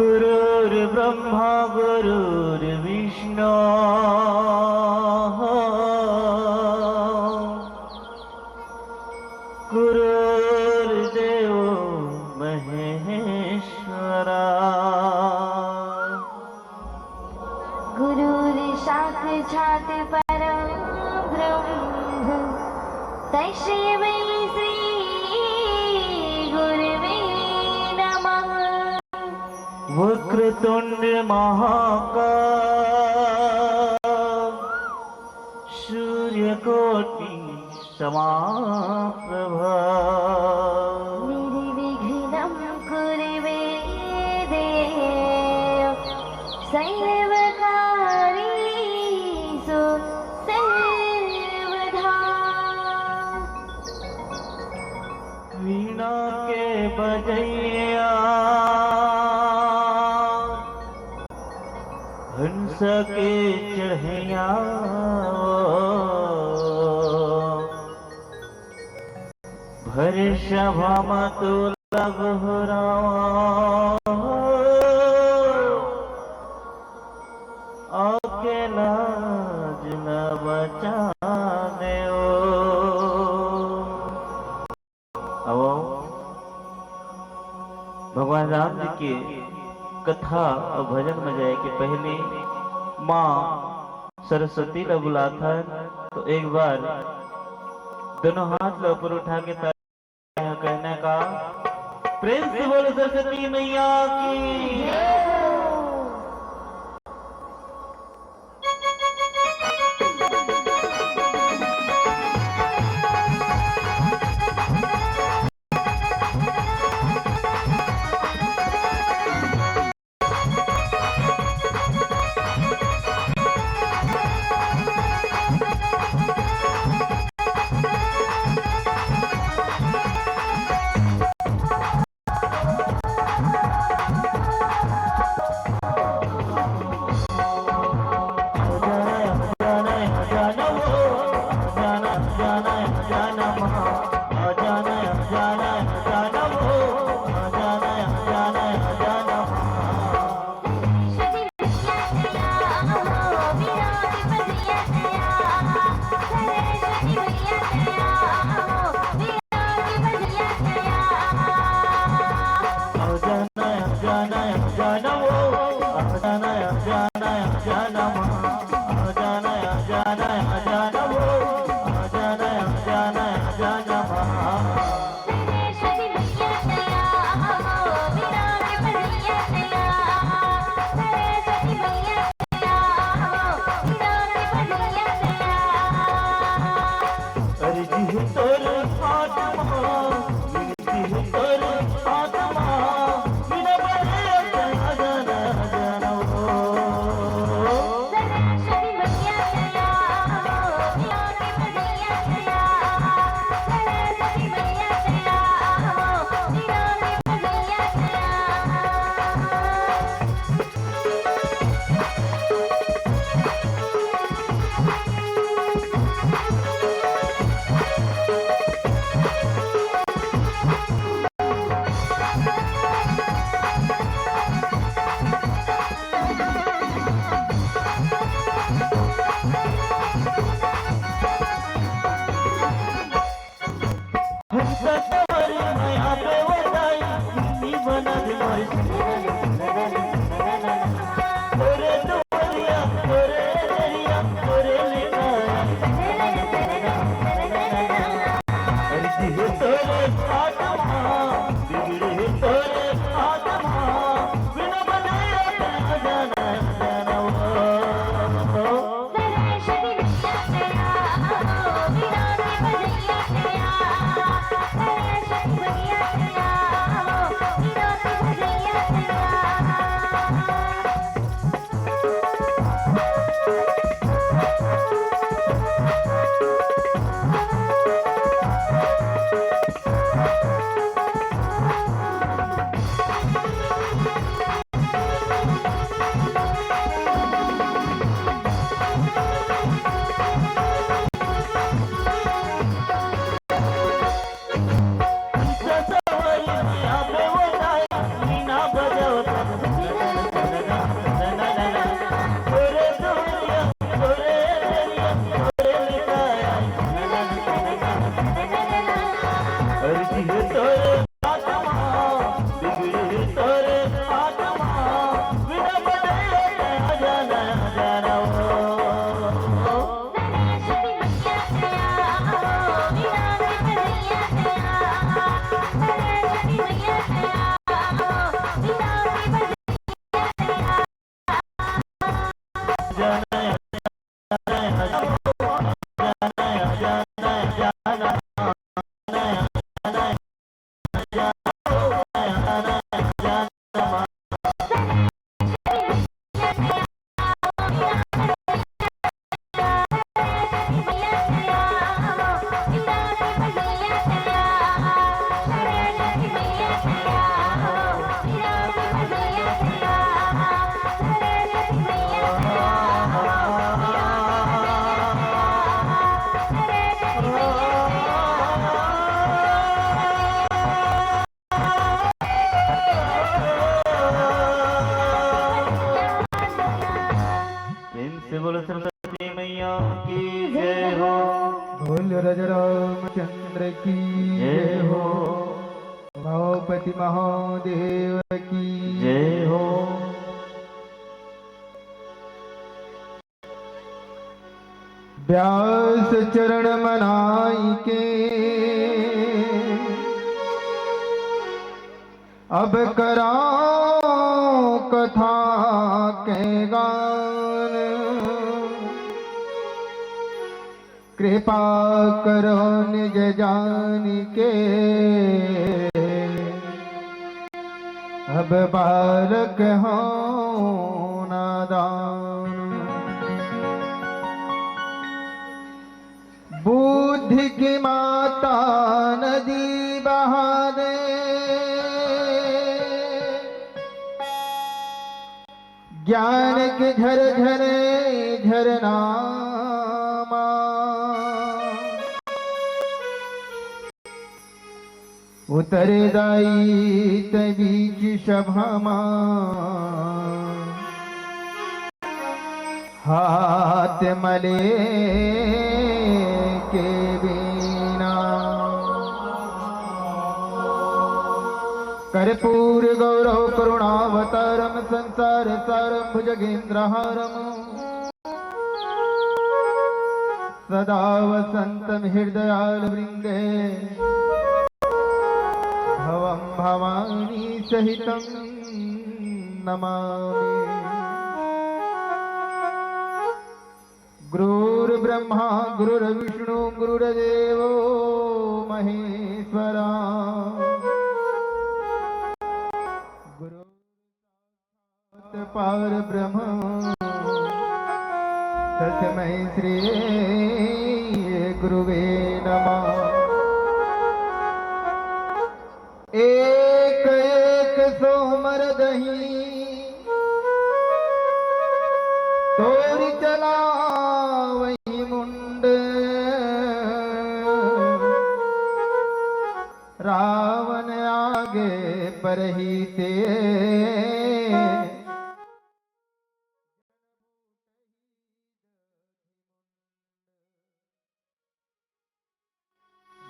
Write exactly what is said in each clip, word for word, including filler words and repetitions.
गुरुर्ब्रह्मा गुरुर्विष्णु गुरुर्देवो महेश्वरा। गुरुर् साक्षात् परं ब्रह्म तस्मै श्री गुरवे नमः। वक्रतुंड महाकाय सूर्यकोटि समाप्रभा। निर्विघ्नं कुरु मे देव सर्वकार्येषु सर्वदा। वीणा के बजैया, हंस के चढ़ैया, भरे सभा म तोला गोहरावंव, आके लाज ल बचा ले ओ। अब भगवान राम जी के कथा अउ भजन म जाए के पहले माँ सरस्वती ला बुलाथन, तो एक बार दोनों हाथ ला ऊपर उठा के ताली कहने का, प्रेम से बोलो सरस्वती मैया की। पति महादेव की जय हो। व्यास चरण मनाई के अब कराओ कथा के गान। कृपा करो निज जान के, अब बालक हो नादान। बुद्धि की माता नदी बहा दे, ज्ञान के झरझरे झरनामा। उतर दाई ते बीच सभा मा, हाथ मले के बीना। कर्पूर गौरव करुणावतारम संसार सारम भुजगेंद्रहारम। सदा वसंतम हृदयाल वृंदे भवम भवानी सहितम नमामि। गुरुर्ब्रह्मा गुरुर्विष्णु गुरुर्देवो महेश्वरा। गुरु पार ब्रह्म तस्मै श्री गुरुवे नमः। एक एक सोमर दही तोरी चला वही मुंड। रावण आगे परही ते।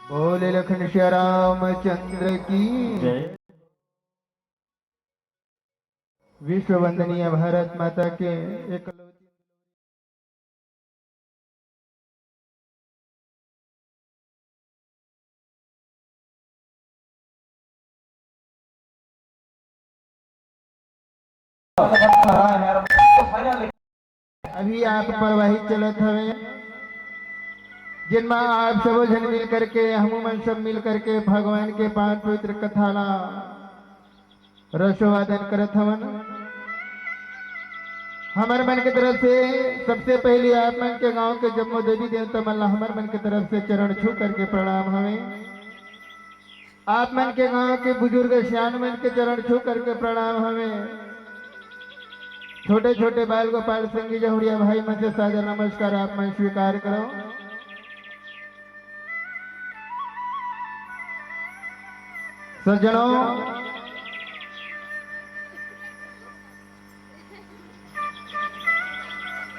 बोले लखन श्री रामचंद्र की जय। विश्व वंदनीय भारत माता के एकलौती अभी आप प्रवाहित चलत हवे, जिनमा आप सबो झन मिल करके, हमू मन सब मिल करके भगवान के पावन पवित्र कथा ला रसोवादन करत हवन। हमर मन के तरफ से सबसे पहली आप मन के गांव के जम्मो देवी देवता मन ला हमर मन के तरफ से चरण छू करके प्रणाम हवे। आप मन के गांव के बुजुर्ग सियान मन के चरण छू करके प्रणाम हवे। छोटे छोटे बाल गोपाल सिंह जी जहुड़िया भाई मन से सादर नमस्कार आप मन स्वीकार करो। सज्जनों,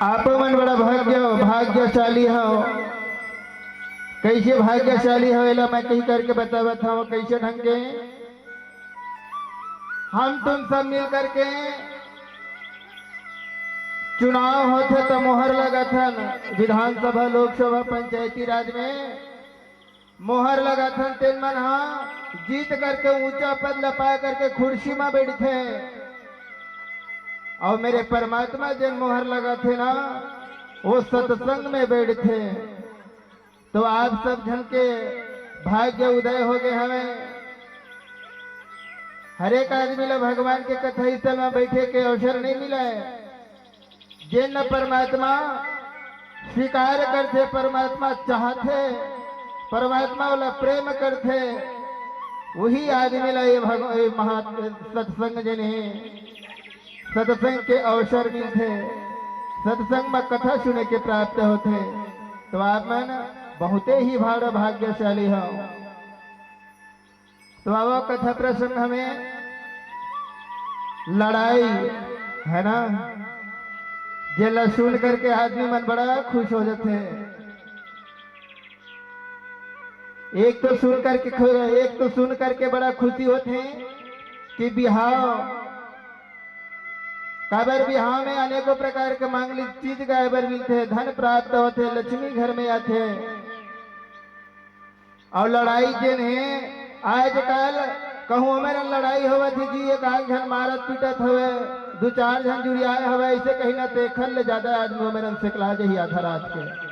आप मन बड़ा भाग्य, भाग्यशाली हो। कैसे भाग्यशाली हो, एला मैं कही करके बतावत हूँ, कैसे ढंग के हम तुम सब मिल करके चुनाव होथे त मोहर लगाथन, विधानसभा, लोकसभा, पंचायती राज में मोहर लगाथन, तेन मन हा जीत करके ऊंचा पद ल पाए करके खुर्सी म बैठथे। अउ मेरे परमात्मा जेन मोहर लगाथे ना, वो सत्संग में बैठथे। तो आप सब झन के भाग्य उदय हो गए हवे। हर एक आदमी ला भगवान के कथा स्थल में बैठे के अवसर नहीं मिला है। जेन ला परमात्मा स्वीकार करथे, परमात्मा चाहथे, परमात्मा वाला प्रेम करथे, वही आदमी ला ये भगव-, ये महा सत्संग जेन हे, सत्संग के अवसर मिलथे, सत्संग में कथा सुने के प्राप्त होथे। तो आप मन बहुते ही भाड़ भाग्यशाली हो। तो आवो कथा प्रसंग हमें लड़ाई है ना, जेला सुन करके आदमी मन बड़ा खुश हो जाते हैं। एक तो सुन करके खु-, एक तो सुन करके बड़ा खुशी होथे कि बिहाव, काबर बिहाव में अनेकों प्रकार के मांगलिक चीज गाय बर मिलथे, धन प्राप्त होथे, लक्ष्मी घर में आथे। अउ लड़ाई जेन हे, आजकल कहूँ हमर लड़ाई होवत हे जी, एक आध झन मारत पीटत हवे, दू चार झन जुरियाए हवे, अइसे कहीं ना तेखर ले जादा आदमी हमर सेकला जही आधा रात के।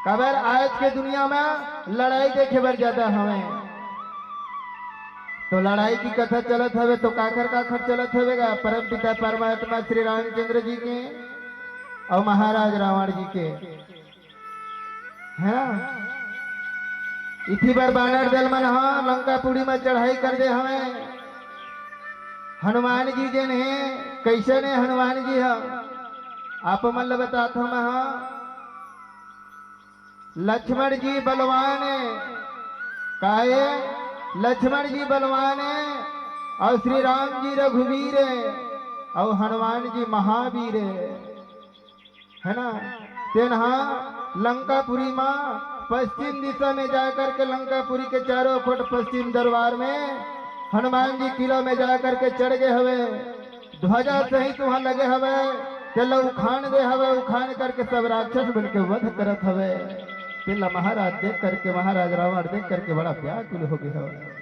काबर आज के दुनिया में लड़ाई देखे बर जादा हवे। तो लड़ाई की कथा चलत हवे तो काखर काखर चलत हवे गा? परम पिता परमात्मा श्री रामचंद्र जी के अउ महाराज रावण जी के, है ना? इथी बर बानर दल मन ह लंकापुरी में चढ़ाई कर दे हवे। हनुमान जी जेन हे, कइसन हे हनुमान जी ह? आप मन ल बतात हव मैं ह। लक्ष्मण जी बलवान हे, काहे? लक्ष्मण जी बलवान हे, अउ श्री राम जी रघुवीर हे, अउ हनुमान जी महावीर हे, है ना? तेन हा लंकापुरी मा पश्चिम दिशा में जाकर के लंकापुरी के चारों कोट पश्चिम दरबार में हनुमान जी किला में जाकर के चढ़ गए हवे। ध्वजा सहित वहां लगे हवे, तेला उखान दे हवे, उखान करके सब राक्षस मन के वध करत हवे। तेला महाराज देख करके, महाराज रावण देख करके बड़ा व्याकुल हो गए हवे।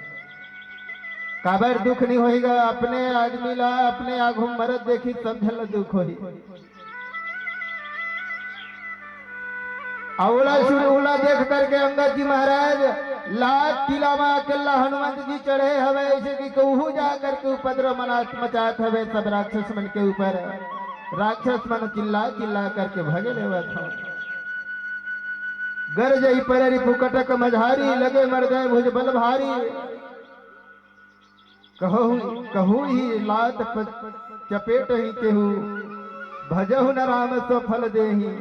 काबर दुख नहीं होएगा? अपने आदमी ला अपने आगू मरत देखी, सब झन ला दुख होही। अउ ओला सुन, ओला देख करके अंगद जी महाराज लात किला मा अकेला हनुमंत जी चढ़े हवे, अइसे कि कहूँ जा करके उपद्रव मना, मचात हवे सब राक्षस मन के ऊपर। राक्षस मन चिल्ला चिल्ला करके भगे लेवत हवे। गरजही पररी पुकटक मझारी, लगे मरदय भुज बल भारी। कहू, कहू ही लात प-, चपेट ही केहू, भजहु न राम सो फल देही।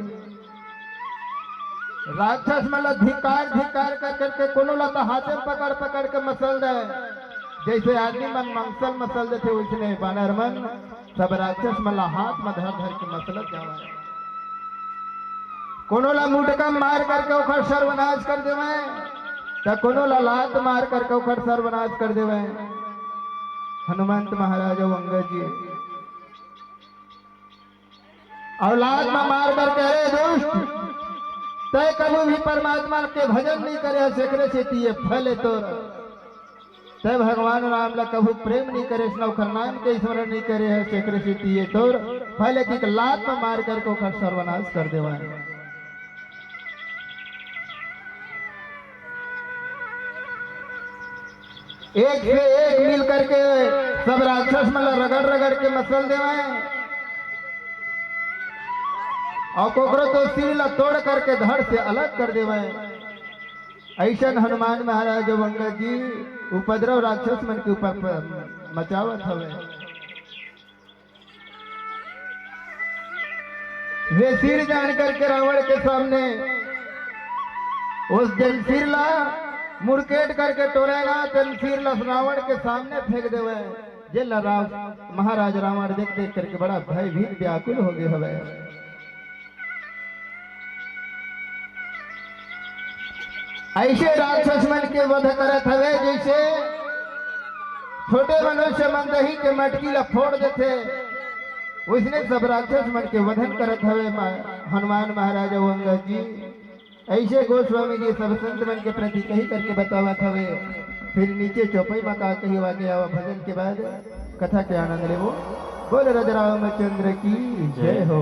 राक्षस मन ला धिक्कार, धिक्कार कर करके कोनो ला तो हाथे पकड़, पकड़ के मसल दे, जइसे आदमी मन मंसल मसल देथे, वइसने बानर मन सब राक्षस मन ला हाथ में धर, धर के मसलत जावय। कोनो ला मुटका मार करके ओखर सर्वनाश कर देवय, त कोनो ला लात मार करके ओखर सर्वनाश कर देवय। हनुमंत महाराज अउ अंगद जी अउ लात में मार करके, "अरे दुष्ट, तय कभी भी परमात्मा के भजन नहीं करे, सेकरे सेती ये फल हे तोर।" तय भगवान राम ला कभू प्रेम नहीं करे, इसने ओखर नाम के स्मरण नहीं करे हे, सेकरे सेती ये तोर फल हे कि लात में मार करके ओखर सर्वनाश कर देवय। एक से एक मिल करके सब राक्षस मन ला रगड़ रगड़ के मसल देवय, अउ कोकरो तो सिर ला तोड़ करके धड़ से अलग कर देवय। अइसन हनुमान महाराज अउ अंगद जी उपद्रव राक्षस मन के ऊपर प-, मचावत हवे। वे सिर जान करके रावण के सामने, उस दिन सिर ला मुड़केट करके टोरेगा, तेन सिर ला रावण के सामने फेंक देवे। जे ला राव-, महाराज रावण देख देख करके बड़ा भयभीत व्याकुल हो गए हवे। अइसे राक्षस मन के वध करत हवे, जइसे छोटे मनुष्य मन दही के मटकी ला फोड़ देथे, वइसने सब राक्षस मन के वधन करत हवे मा-, हनुमान महाराज अउ अंगद जी। अइसे गोस्वामी जी सब संत मन के प्रति कही करके बतावत हवे। फिर नीचे चौपाई मा का कही, आगे आवा भजन के बाद कथा के आनंद लेवो। बोल राजा रामचंद्र की जय हो।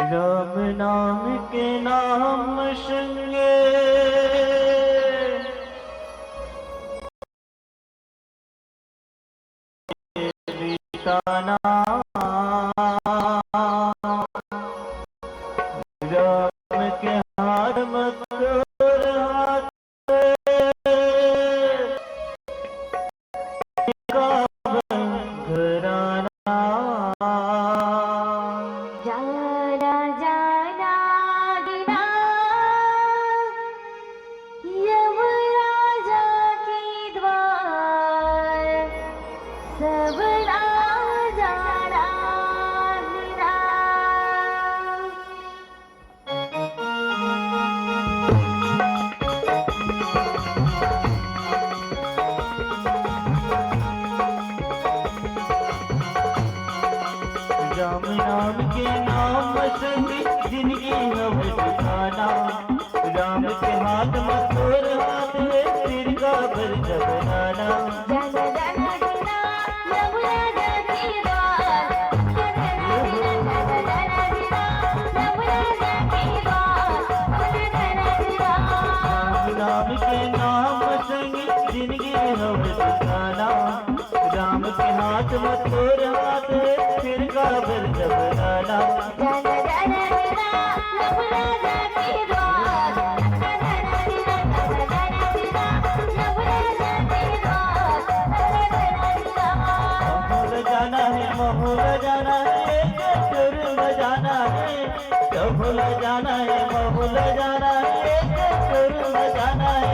राम नाम के नाम संगे मिटाना। राम के हाथ मत हाथ का बंधराना। जाना जाना गिना यमराजा के द्वार, सबला जाना के नाम संग जिनगी हवे सुहाना। राम के हाथ म तोर हाथ हे, फिर काबर घबराना। महू ल जाना हे, महू ल जाना हे, एक टुर म जाना हे। महू ल जाना हे, महू ल जाना हे, एक टुर म जाना हे।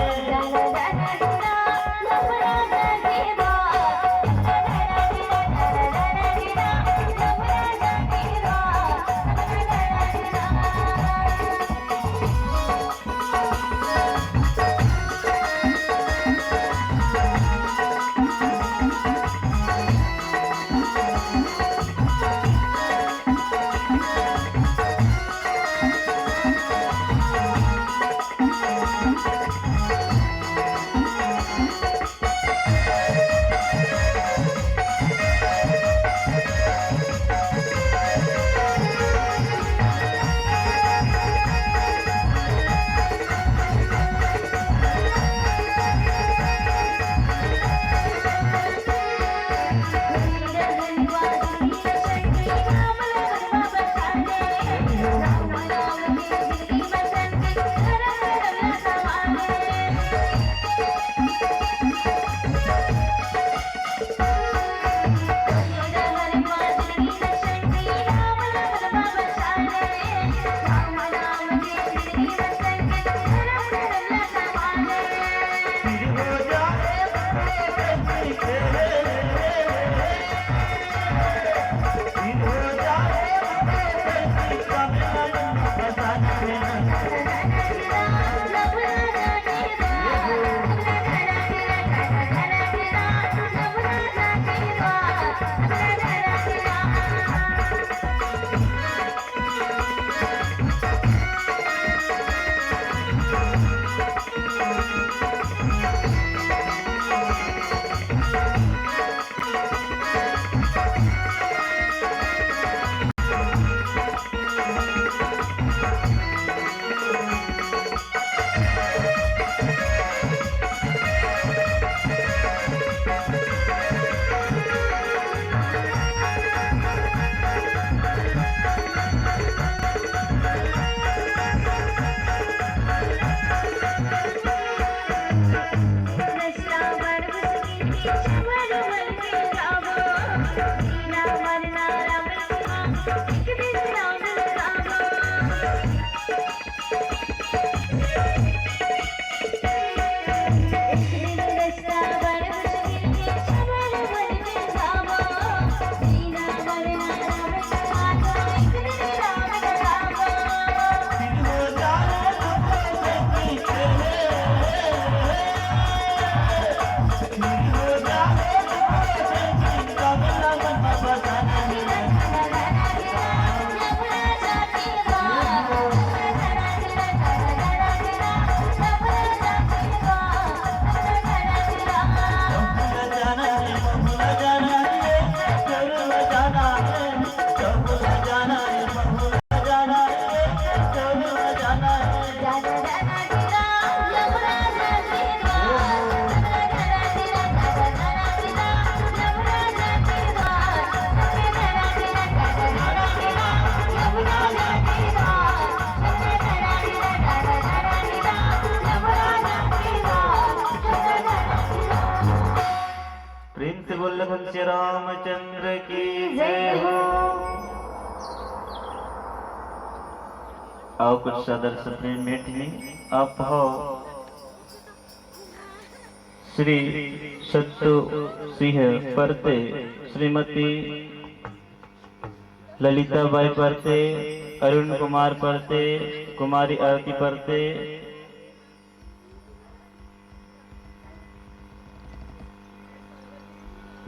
प्रेम से बोल लखन श्री रामचंद्र की जय हो। आओ कुछ सादर से प्रेम भेंट में आप हो श्री सत्तू सिंह परते, श्रीमती ललिता बाई परते, अरुण कुमार परते, कुमारी आरती परते,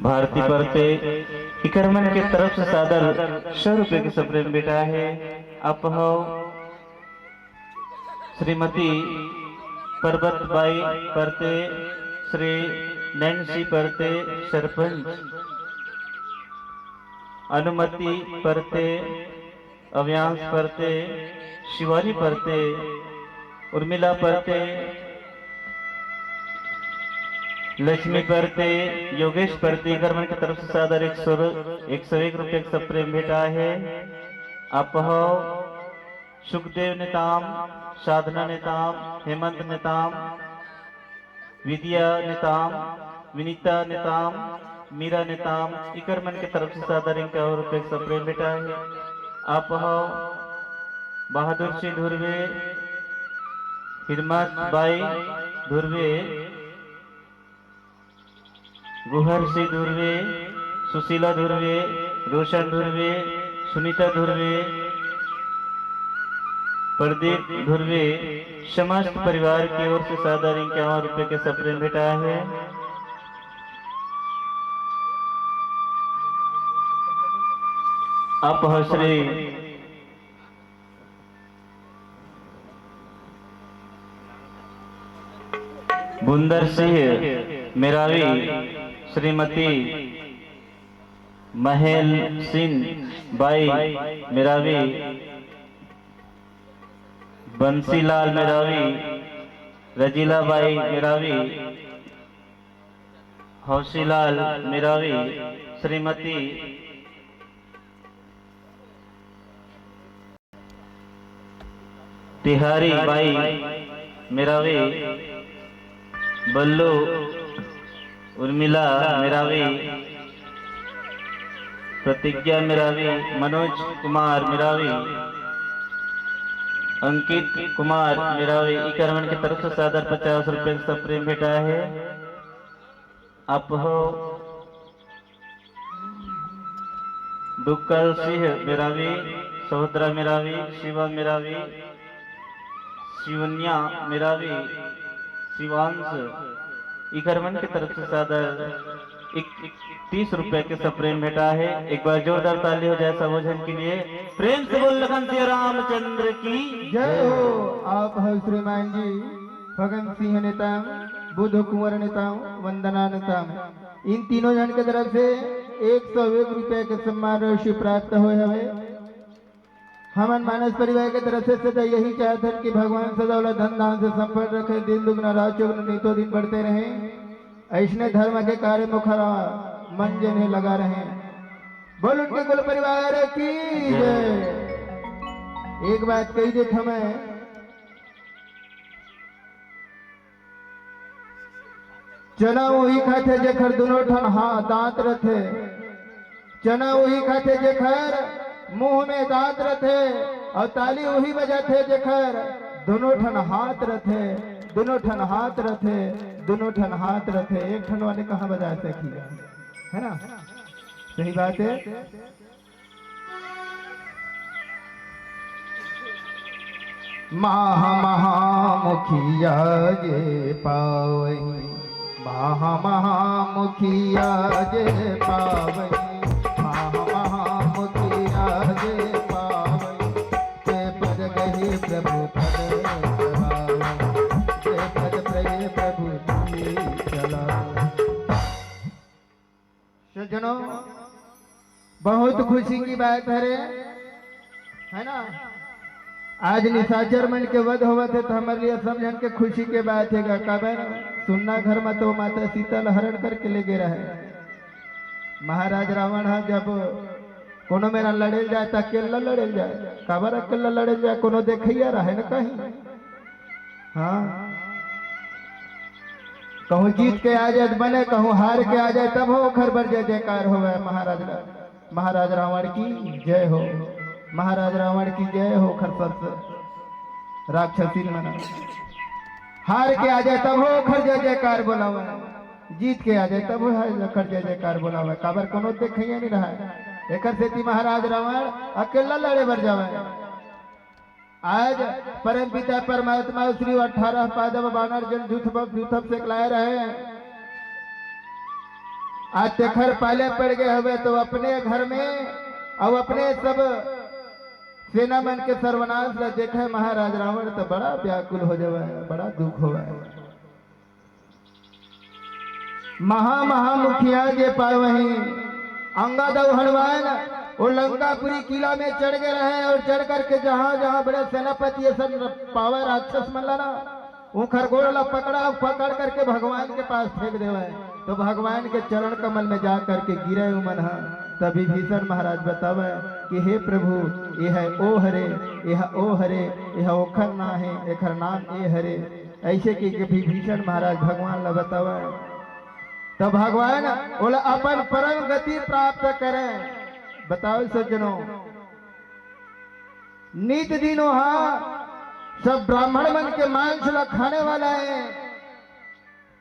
भारती परते, इकर मन के तरफ से सादर सौ रुपये के सप्रेम भेंट हे। आप हो श्रीमती पर्वत बाई परते, श्री नैन्सी परते, सरपंच अनुमति परते, अव्यांश परते, शिवानी परते, उर्मिला परते, लक्ष्मी परते, योगेश परते, एकर मन के तरफ से सादर एक सौ, एक सौ एक रुपये के सप्रेम भेंटा हे। आप हो सुखदेव नेताम, साधना नेताम, हेमंत नेताम, विद्या नेताम, विनीता नेताम, मीरा नेताम, इकर मन के तरफ से सादर इक्यावन रुपये के सप्रेम भेंटा हे। आप हो बहादुर सिंह धुर्वे, हिरमत बाई धुर्वे, गुहर सिंह धुर्वे, सुशीला धुर्वे, रोशन धुर्वे, सुनीता धुर्वे, प्रदीप धुर्वे, समस्त परिवार की ओर से सादर इक्यावन रुपये के सप्रेम भेंटा हे। आप हो श्री बुंदर सिंह मेरावी, श्रीमती महेल सिंह बाई मेरावी, बंसीलाल मेरावी, रजीला बाई मेरावी, हौसीलाल मेरावी, श्रीमती तिहारी बाई मेरावी, बल्लू उर्मिला मेरावी, प्रतिज्ञा मेरावी, मनोज कुमार मेरावी, अंकित कुमार मेरावी, इकर मन के तरफ से सादर पचास रुपये के सप्रेम भेंटा हे। आप हो डुक्कल सिंह मेरावी, सहोदरा मेरावी, शिवा मेरावी, शिवन्या मेरावी, शिवांश, इकर मन के तरफ से सादर एक, तीस रुपये के सप्रेम भेंटा हे। एक बार जोरदार ताली हो जाए सबो झन के लिए। प्रेम से बोल लखन सिया रामचंद्र की जय हो। आप हो श्रीमान जी फगन सिंह नेताम, बुध कुंवर नेताम, वंदना नेताम, इन तीनों झन के तरफ से एक सौ एक रुपये के सम्मान राशि प्राप्त होय हवे। हमन मानस परिवार के तरफ से सदा यही चाहत हन कि भगवान सदा ओला धन धान से संपन्न रखे, दिन दुगना रात चौगुना नितो दिन बढ़ते रहे। ऐसने धर्म के कार्य मुखरा मन जेन हे लगा रहे। बोल उनके कुल परिवार की जय। एक बात कही देत हमें, चना उही खाथे जेखर दुनो ठन हा दांत रथे। चना उही खाथे जेखर मुंह में दांत रथे, और ताली उही बजाथे जेखर दुनो ठन हाथ रथे, दुनो ठन हाथ रथे, दुनो ठन हाथ रथे। एक ठन वाले कहाँ बजा सकी, है ना? सही बात है। महा महा मुखिया जे पावही, महा महा मुखिया जे पावही, महा महा मुखिया जे पावही, ते पद गहे प्रभु पद पावही, ते पद गहे प्रभु तुझे चला। सज्जनों, बहुत खुशी की बात है रे, है ना? आज निशाचर मन के वध होवत है तो हमारे लिए सब जन के खुशी के बात है। काबर सुन्ना घर में तो माता सीता ल हरण करके ले गे रहे। महाराज रावण हा जब कोनो मेरा लड़ेल जाए तो अकेला लड़ेल जाए। काबर अकेला लड़ेल जाए? कोनो देखैया रहे न कहीं। हाँ, कहूँ जीत के आ जाए त बने, कहूँ हार के आ जाए तब हो ओखर बर जय जयकार होवे। महाराज रा-, महाराज रावण की जय हो, महाराज रावण की जय हो, ओखर सब राक्षसी मन। हार के आ जाए तब हो ओखर जय जयकार बोलावे, जीत के आ जाए तब हो ओखर जय जयकार बोलावे। काबर कोनो देखैया नहीं रहा। एकर सेती महाराज रावण अकेला लड़े बर जावे। आज परमपिता परमात्मा श्री अठारह पादव बानर जन जूथ ब-, जूथब से लाए रहे। आज तेखर पाले पड़ गए हवे तो अपने घर में और अपने सब सेना मन के सर्वनाश ला देखे महाराज रावण तो बड़ा व्याकुल हो जावे, बड़ा दुख होवे। महा महा मुखिया जे पावही, अंगद अउ हनुमान वो लंकापुरी किला में चढ़ गए रहे और चढ़ करके जहां जहां बड़े सेनापति ये सब पावे राक्षस मन ला ना, ओखर गोड़ ला पकड़ा, पकड़ करके भगवान के पास फेंक देवय। तो भगवान के चरण कमल में जा करके गिरे उमन ह। तब विभीषण महाराज बतावय कि हे प्रभु, यह ओ हरे, यह ओ हरे, यह ओखर ना हे, एखर नाम ए हरे। ऐसे कि विभीषण महाराज भगवान ला बतावय। तो भगवान ओला अपन परम गति प्राप्त करे। बताओ सज्जनों, नित दिन ओहा सब ब्राह्मण मन के मांस ला खाने वाला हे,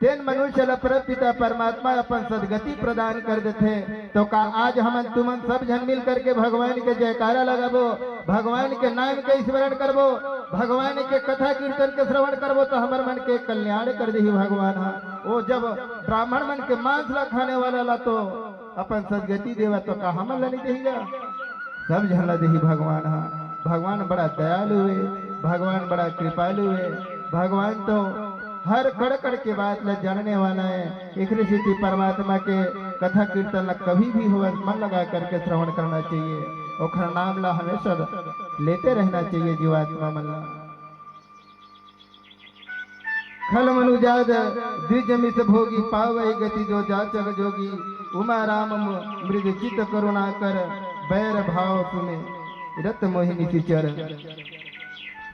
तेन मनुष्य ला परम पिता परमात्मा अपन सदगति प्रदान कर देथे। तो का आज हमन तुमन सब झन मिल करके भगवान के जयकारा लगाबो, भगवान के नाम के स्मरण करबो, भगवान के कथा कीर्तन के श्रवण करबो, तो हमर मन के कल्याण कर देही भगवान ह। ओ जब ब्राह्मण मन के मांस ला खाने वाला ला तो अपन सदगति देवा, तो का हमन ला नहीं देही गा? सब झन ला देही भगवान ह। भगवान बड़ा दयालु हे, भगवान बड़ा कृपालु हे। भगवान तो हर कड़ कड़ के बात ला जानने वाला हे। एकरे सेती परमात्मा के कथा कीर्तन ला कभी भी होवे मन लगा करके श्रवण करना चाहिए। ओखर नाम ला हमेशा लेते रहना चाहिए जीवात्मा मन ला। खल मनुजाद द्विज मिस भोगी, पावै गति जो जाचक जोगी। उमा राम मु-, मृदु चित करुणा कर, बैर भाव सुने रत मोहि निशिचर।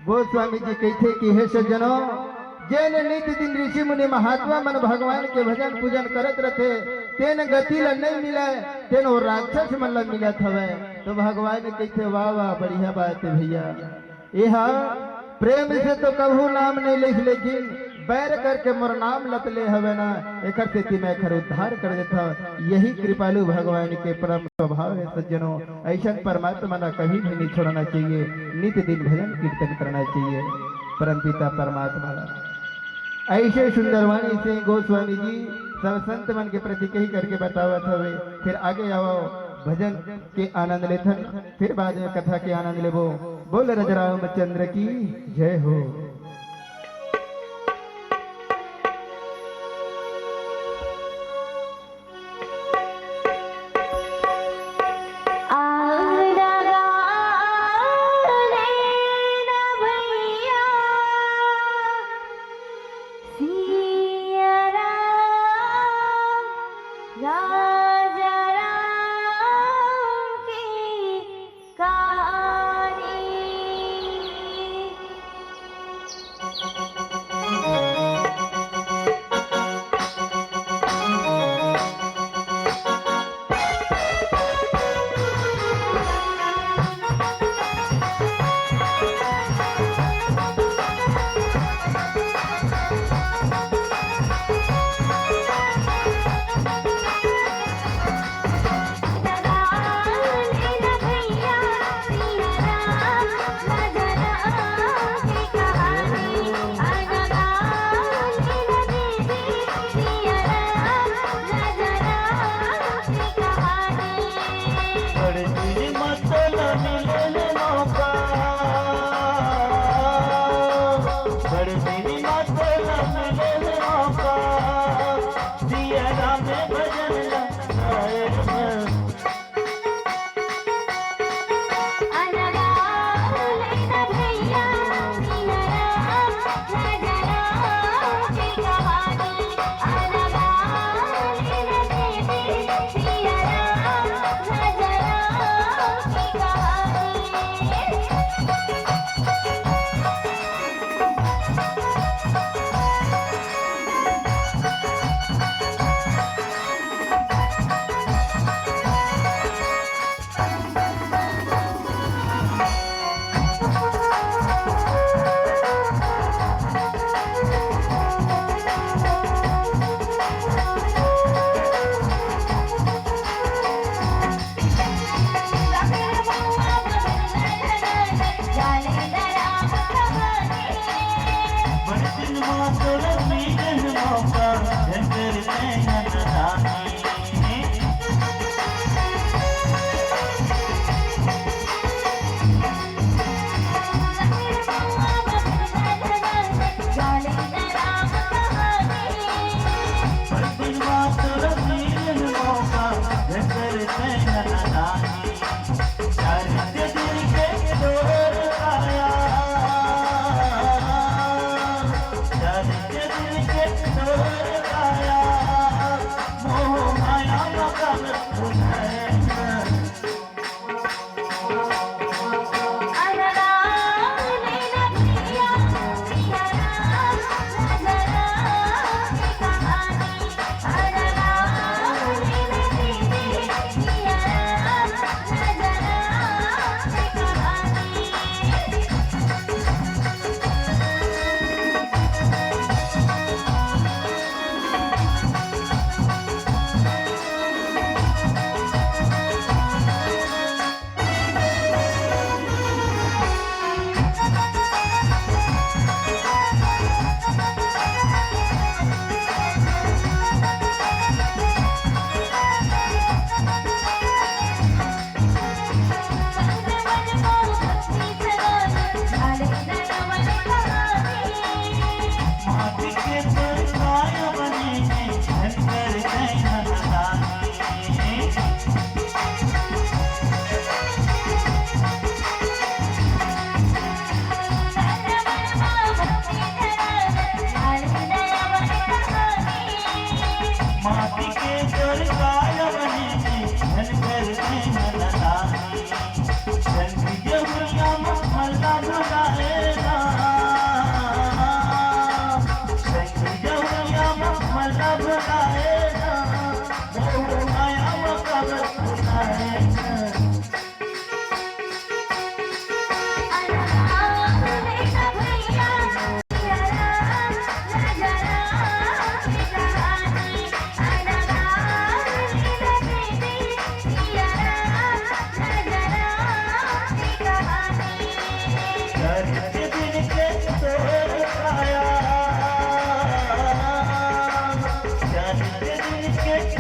गोस्वामी जी कहिथे कि हे सज्जनों, जेन नित दिन ऋषि मुनि महात्मा मन भगवान के भजन पूजन करत रथे, तेन गति ल नहीं मिलय, तेन वो राक्षस मन ल मिलत हवय। तो भगवान कहिथे, वाह वाह, बढ़िया बात हे भैया। एहा प्रेम से तो कभू नाम नहीं लेस, लेकिन बैर करके मोर नाम लत ले हवे ना, एकर सेती मैं एकर उद्धार कर देथव। यही कृपालु भगवान के परम स्वभाव हे सज्जनों। ऐसन परमात्मा ला कभी भी नहीं छोड़ना चाहिए, नित दिन भजन कीर्तन करना चाहिए परम पिता परमात्मा ला। ऐसे सुंदरवाणी से गोस्वामी जी सब संत मन के प्रति कही करके बतावत हवे। फिर आगे आओ, भजन के आनंद लेथन, फिर बाद में कथा के आनंद लेबो। बोल राजा रामचंद्र की जय हो।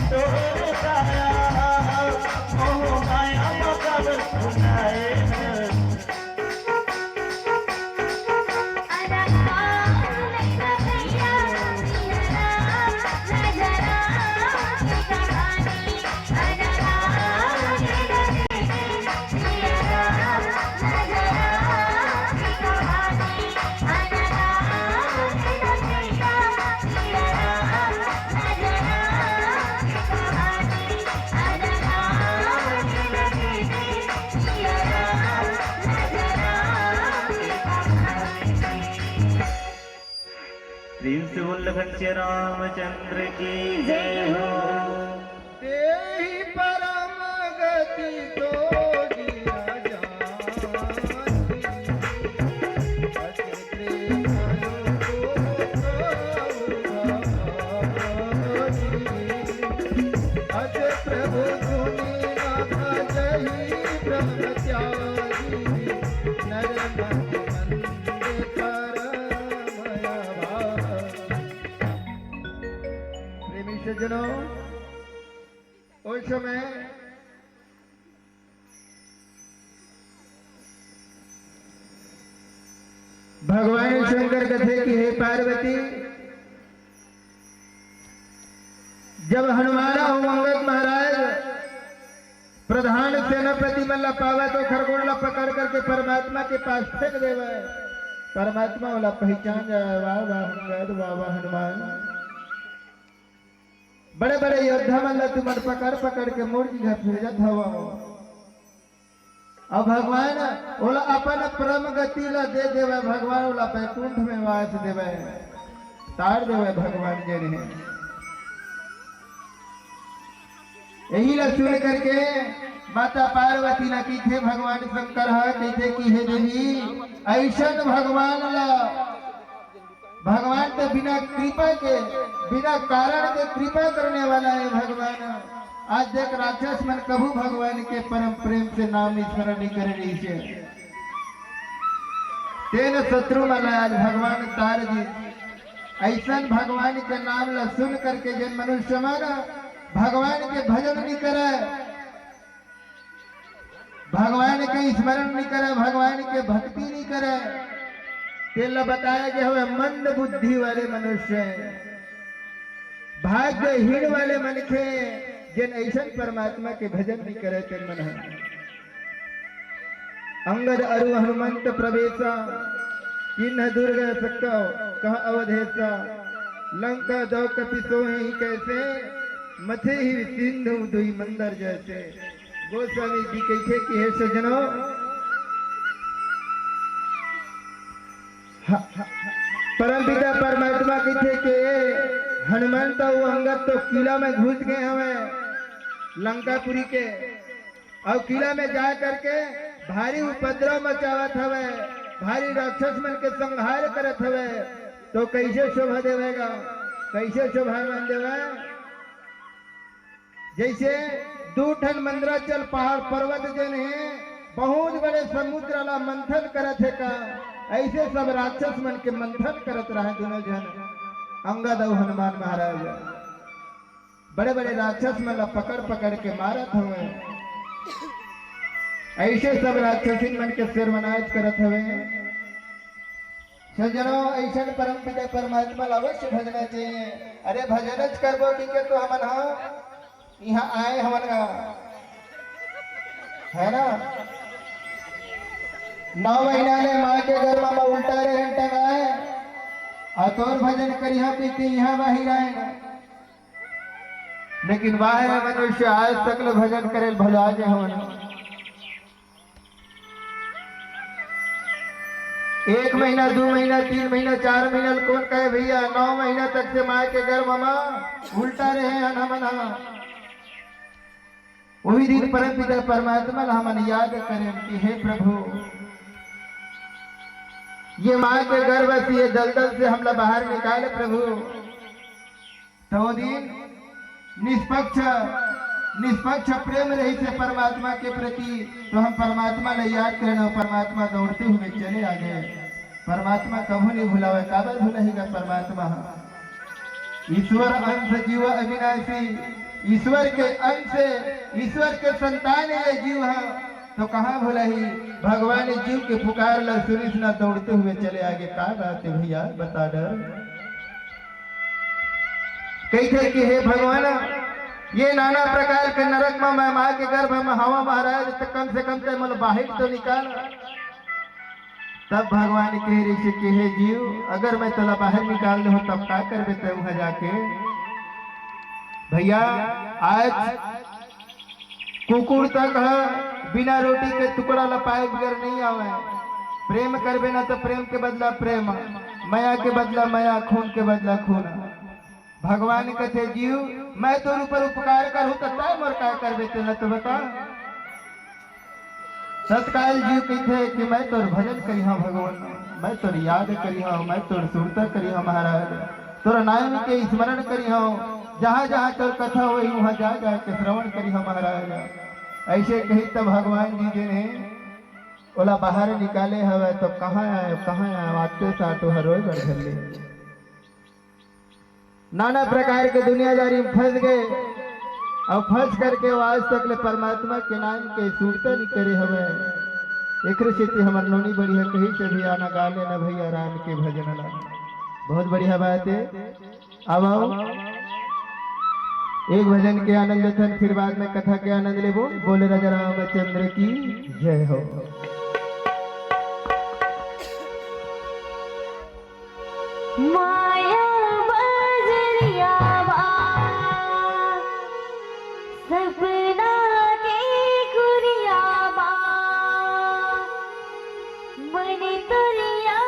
तोर काया, मोह माया म कब भुलाए। प्रेम से बोल लखन सिया रामचंद्र की जय हो। तेहि परम गति तो गिरा जान। अस प्रभु सुनि न भजहि ब्रह्मचारी, नर मन मंद करम अभाव। प्रेमी सज्जनों, उस समय भगवान शंकर कथे कि हे पार्वती, जब हनुमान अउ अंगद महाराज प्रधान सेनापति मन ला पावय तो खरगोन ला पकड़ करके परमात्मा के पास फेंक देवय। परमात्मा ओला पहचान जाय, वाह वाह अंगद, वाह वाह हनुमान। बड़े-बड़े योद्धा मन ला तुमन पकड़-पकड़ के मोर जी घर भेजत हवव। अब भगवान ओला अपन परम गति ला दे देवय, भगवान ओला बैकुंठ में वास देवय, तार देवय भगवान जे रहे। यही ला सुन करके माता पार्वती ला कहिथे भगवान शंकर ह, कहिथे कि हे देवी, अइसन भगवान ला भगवान तो बिना कृपा के, बिना कारण के कृपा करने वाला हे भगवान। आज देख, राक्षस मन कभू भगवान के परम प्रेम से नाम स्मरण नइ करे रहिसे। तेन शत्रु मन ला आज भगवान तार दिस। अइसन भगवान के नाम ला सुन करके जेन मनुष्य मन भगवान के भजन नइ करय, भगवान के स्मरण नइ करय, भगवान के भक्ति नइ करय, तेला बताय गे हवय मंद बुद्धि वाले मनुष्य, भाग्यहीन वाले मनखे, जेन अइसन परमात्मा के भजन नइ करय, तेन मन ह। अंगद अरु हनुमंत प्रवेसा, कीन्ह दुर्ग सकव कह अवधेसा। लंका दौ कपि सोहि कैसे, मथेहि सिंधु दुइ मंदर जैसे। गोस्वामी जी कहिथे कि हे सज्जनों, ह-, ह-, परमपिता परमात्मा कहिथे कि हनुमंत अउ अंगद तो किला में घुस गे हवय लंकापुरी के, अउ किला में जा करके भारी उपद्रव मचावत हवय, भारी राक्षस मन के संहार करत हवय, तो कइसे शोभा देवय गा, कइसे शोभायमान देवय? जइसे दू ठन मंदराचल पहाड़ पर्वत जेन हे, बहुत बड़े समुद्र ला मंथन करत हे का, अइसे सब राक्षस मन के मंथन करत रहय दूनों झन, अंगद अउ हनुमान महाराज। बड़े-बड़े राक्षस मन ला पकड़-पकड़ के मारत हवय। अइसे सब राक्षसिन मन के सर्वनाश करत हवय। सज्जनों, अइसन परमपिता परमात्मा ला अवश्य भजना चाहिए। अरे, भजनच करबो कहिके तो हमन ह इहाँ आए हवन गा, है ना? नौ महीना ले माँ के गर्भ म उल्टा रेहेन टंगाए, अउ तोर भजन करिहा कहिके इहाँ बाहिर आए। लेकिन वाह रे मनुष्य, आज तक ले भजन करे ल भुला गे हवन। एक महीना, दू महीना, तीन महीना, चार महीना ल कोन कहे भैया, नौ महीना तक से माँ के गर्भ म उल्टा रेहे हन हमन ह। उही दिन परमपिता परमात्मा ल हमन याद करेन कि हे प्रभु, ये माँ के गर्भ से, ये दलदल से हमला बाहर निकाल प्रभु। त ओ दिन निष्पक्ष, निष्पक्ष प्रेम रहिसे परमात्मा के प्रति, तो हम परमात्मा ल याद करेन अउ परमात्मा दौड़ते हुए चले आ गए। परमात्मा कभू नइ भुलावय, काबर भुलाही गा परमात्मा ह। ईश्वर अंश जीव अविनाशी, ईश्वर के अंश, ईश्वर के संतान ये जीव ह, तो कहाँ भुलाही? भगवान जीव के पुकार ला सुनिस ना, दौड़ते हुए चले आगे। का बात है भैया, बता डर। कहिथे कि हे भगवान, ये नाना प्रकार के नरक में मैं माँ के गर्भ में हवा महाराज, तो कम से कम ते मोला बाहिर तो निकाल। तब भगवान कहे ऋषि कि हे जीव, अगर मैं तोला बाहर निकाल दे हो, तब का करबे ते वहां जाके? भैया, आज कुकुर तक ह बिना रोटी के टुकड़ा ला पाए बगैर नहीं आवे। प्रेम करबे ना तो प्रेम के बदला प्रेम, मया के बदला मया, खून के बदला खून। भगवान कथे, जीव, मैं तोर ऊपर उपकार करूँ तो तय मोर का करबे, तेला तो बता। सतकाल जीव कहिथे कि मैं तोर भजन करिहा भगवान, मैं तोर याद करिहा, मैं तोर सुरता करिहा महाराज, तोर नाम के स्मरण करिहा, जहाँ जहाँ तोर कथा होई वहाँ जा जा के श्रवण करिहा महाराज। ऐसे कही तब भगवान जी जे ने ओला बाहर निकाले हवे तो कहाँ आए, कहाँ आए, आते साथ हर रोए बर धर ले। नाना प्रकार के दुनियादारी में फंस गए और फंस करके वो आज तक ले परमात्मा के नाम के सुरता नहीं करे हवे। एखरे सेती हमर नोनी बढ़िया कही से भी आना गा लेना भैया राम के भजन ला। बहुत बढ़िया बात है। अब आओ एक भजन के आनंद लेथन, फिर बाद में कथा के आनंद लेबो। बोले राजा रामचंद्र की जय हो। माया बजरिया बा, सपना के कुरिया बा, मन तोरिया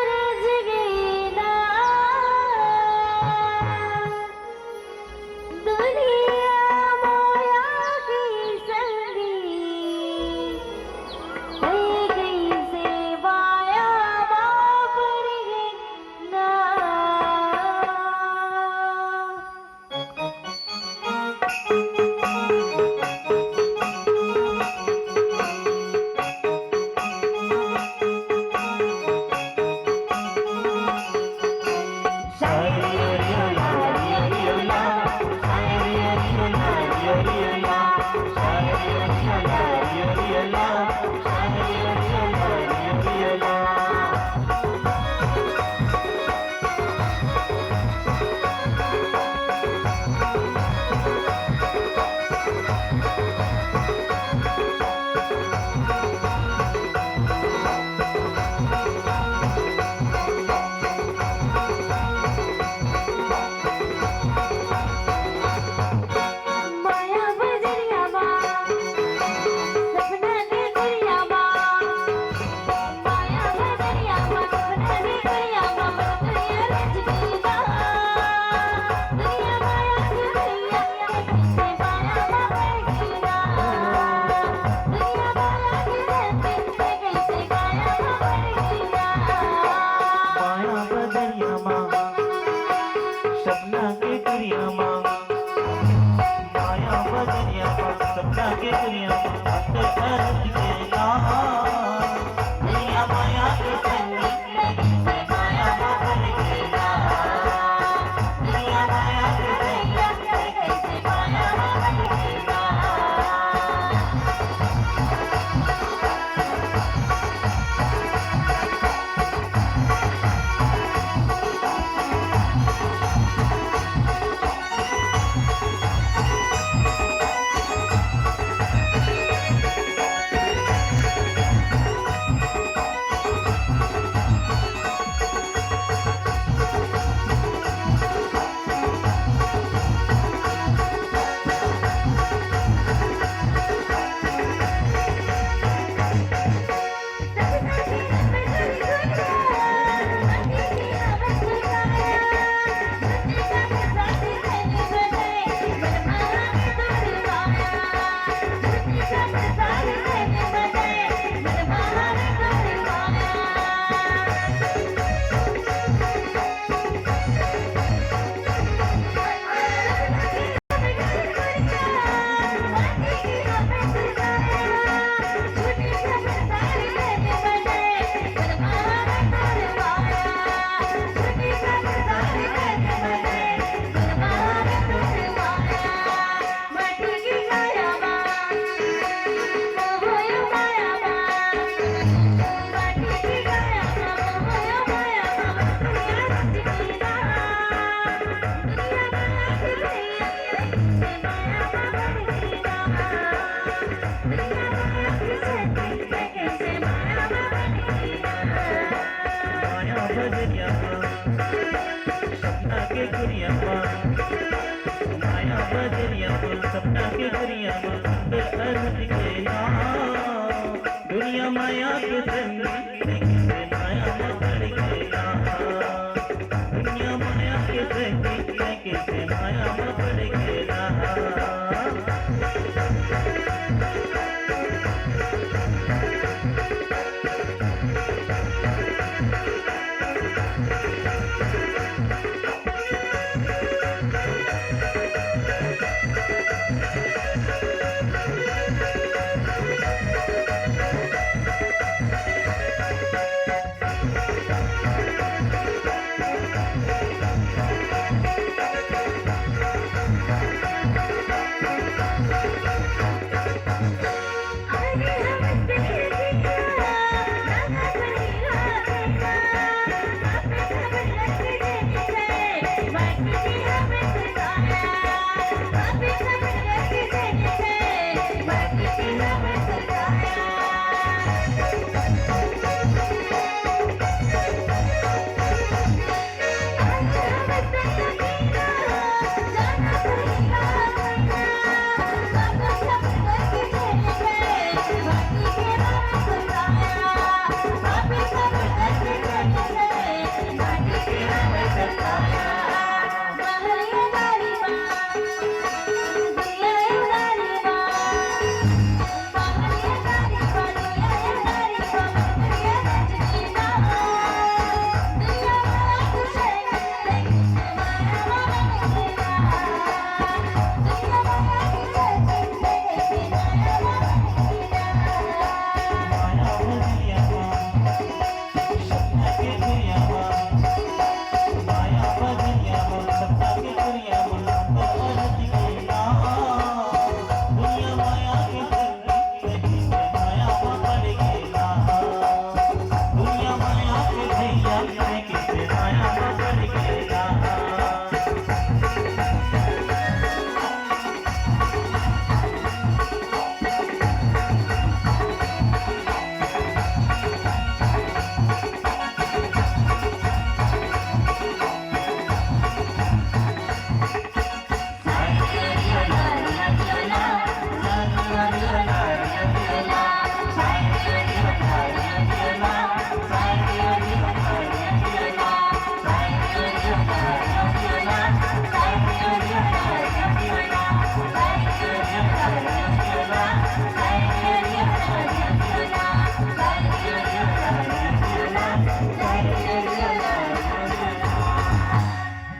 रज गईना। दुनिया माया के संगी, ए कइसे माया बापर गे ना। बदरिया बोल सपना के दरिया बोल, सुंदर अरहर के नाम। दुनिया माया के संगी, लेकिन से माया में पड़ गया। दुनिया माया के संगी, लेकिन से माया में पड़ गया।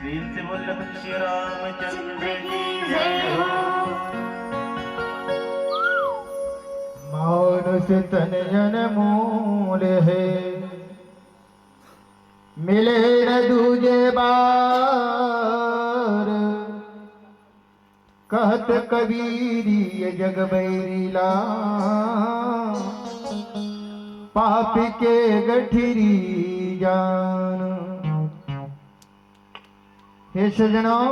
प्रेम से बोल रघुपति श्री रामचंद्र की जय हो। मानुष तन अनमोल है, मिले न दूजे बार। कहत कबीर ये जग बैरी ला, पाप के गठरी जान। हे सजनों,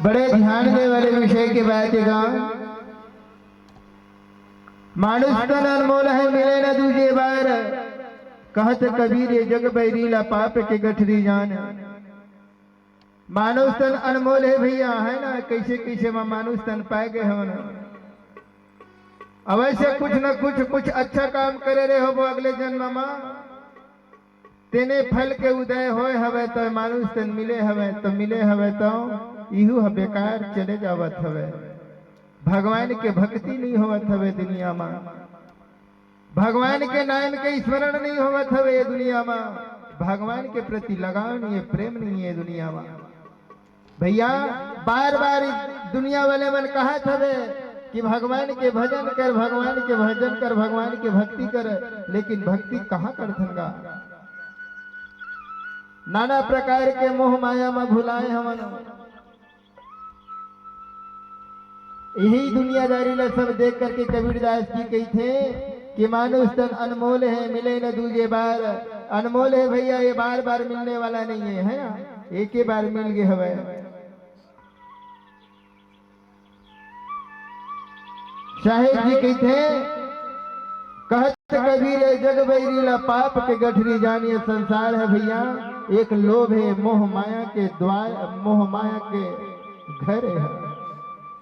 बड़े ध्यान दे वाले विषय के बात हे गा। मानुष तन अनमोल है, मिले न दूजे बार। कहत कबीर ये जग बैरी ला, पाप के गठरी जान। मानुष तन अनमोल है भैया, है ना? कैसे कैसे मा मानुष तन पाए गए हवन। अवश्य कुछ न कुछ, कुछ अच्छा काम करे रहे होबो अगले जन्म मा, तेने फल के उदय होय हवे, तो मानुष तन मिले हवे, तो मिले हवे, तो इहू ह बेकार चले जावत हवे। भगवान के भक्ति नहीं होवत हवे दुनिया मा, भगवान के नाम के स्मरण नहीं होवत हवे ये दुनिया मा, भगवान के प्रति लगाव नहीं है, प्रेम नहीं है दुनिया मा। भैया, बार बार दुनिया वाले मन कहत हवे कि भगवान के भजन कर, भगवान के भजन कर, भगवान के भक्ति कर, लेकिन भक्ति कहाँ करथन गा? नाना प्रकार के मोह माया मा भुलाए हवन। यही दुनियादारी ला सब देख करके कबीरदास जी कहिथे कि मानुष तन अनमोल है, मिले न दूजे बार। अनमोल है भैया, ये बार बार मिलने वाला नहीं है, है ना? एक ही बार मिल गए हवे। साहेब जी कहिथे, कहत कबीर, ए जग बैरी ला पाप के गठरी जान। ये संसार हे भइया, एक लोभ हे, मोह माया के द्वार, मोह माया के घर हे।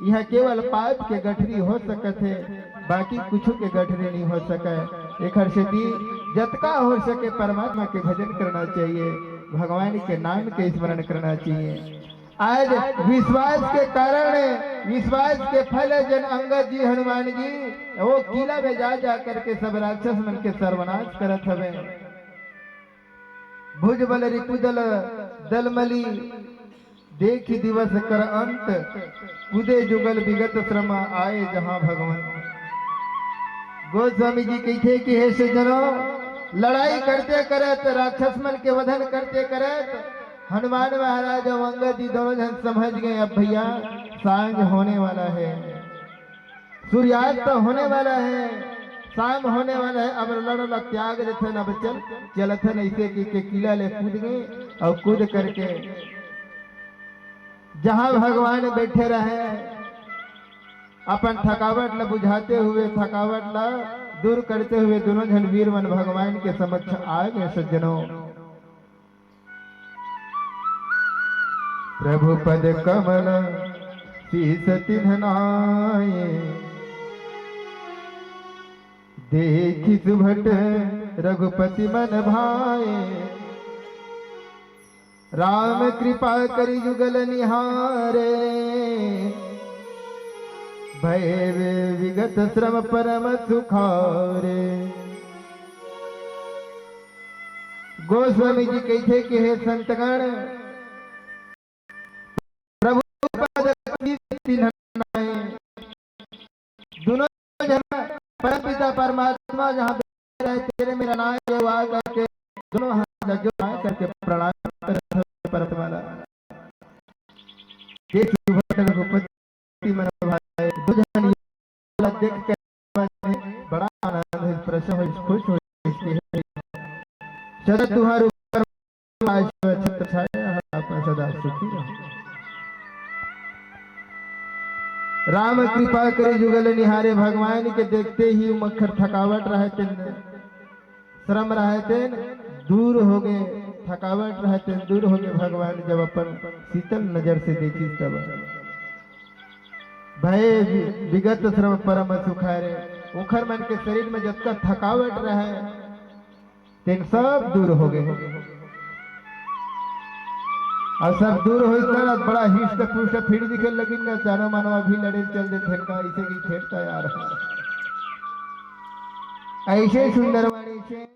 इहाँ केवल पाप के गठरी हो सकत हे, बाकी कुछु के गठरी नइ हो सकय। एखर सेती जतका हो सके परमात्मा के भजन करना चाहिए, भगवान के नाम के स्मरण करना चाहिए। आज विश्वास के कारण, विश्वास के फल हे, जेन अंगद जी, हनुमान जी, वो किला में जा, जा करके सब राक्षस मन के सर्वनाश करत हवे। भुजबल रिपुदल दलमली, देखि दिवस कर अंत, कूदे जुगल विगत श्रम आए जहां भगवंत। गोस्वामी जी कहिथे कि हे सज्जनों, लड़ाई करते करत, राक्षस मन के वधन करते करत हनुमान महाराज अउ अंगद जी दोनों झन समझ गए, अब भइया सांझ होने वाला हे, सूर्यास्त होने वाला हे, शाम होने वाला हे, अब लड़ ल त्याग देथन, अब चल, चलथन। अइसे कहिके किला ले कूद गए अउ कूद करके जहां भगवान बइठे रहे, अपन थकावट ल बुझाते हुए, थकावट ल दूर करते हुए दोनों झन वीर मन भगवान के समक्ष आ गए। सज्जनों, प्रभु पद कमल शीस तिन्ह नाए, देखि सुभट रघुपति मन भाए। राम कृपा करि जुगल निहारे, भय विगत श्रम परम सुखारे। गोस्वामी जी कहिथे कि हे संतगण, प्रभु पद कमल शीस तिन्ह नाए, दोनों झन परम पिता परमात्मा जहां बैठे रहे, तेरे मेरा नाम ये हुआ करके दोनों हाथ लगे हुए करके प्रणाम करत हवे परमात्मा ला। ये सुभट रघुपति मन भाए, दू झन ला देख के बड़ा आनंद होइस, प्रसन्न होइस, खुश होइस। सदा तुम्हारे ऊपर छत्र छाया है, आप सदा सुखी रहो। राम कृपा करि जुगल निहारे, भगवान के देखते ही उमखर थकावट रहे तेन, श्रम रहे तेन दूर हो गए, थकावट रहे तेन दूर हो गए। भगवान जब अपन शीतल नजर से देखिस तब भय वि-, विगत श्रम परम सुखारे, ओखर मन के शरीर में जतका थकावट रहे तेन सब दूर हो गए। अउ सब दूर होइस ना, बड़ा हिष्ट पुष्ट फिर दिखे लगिन ना, जानो मानो अभी लड़े चल देथे का, अइसे कि खेलता यार। अइसे सुंदर वाणी से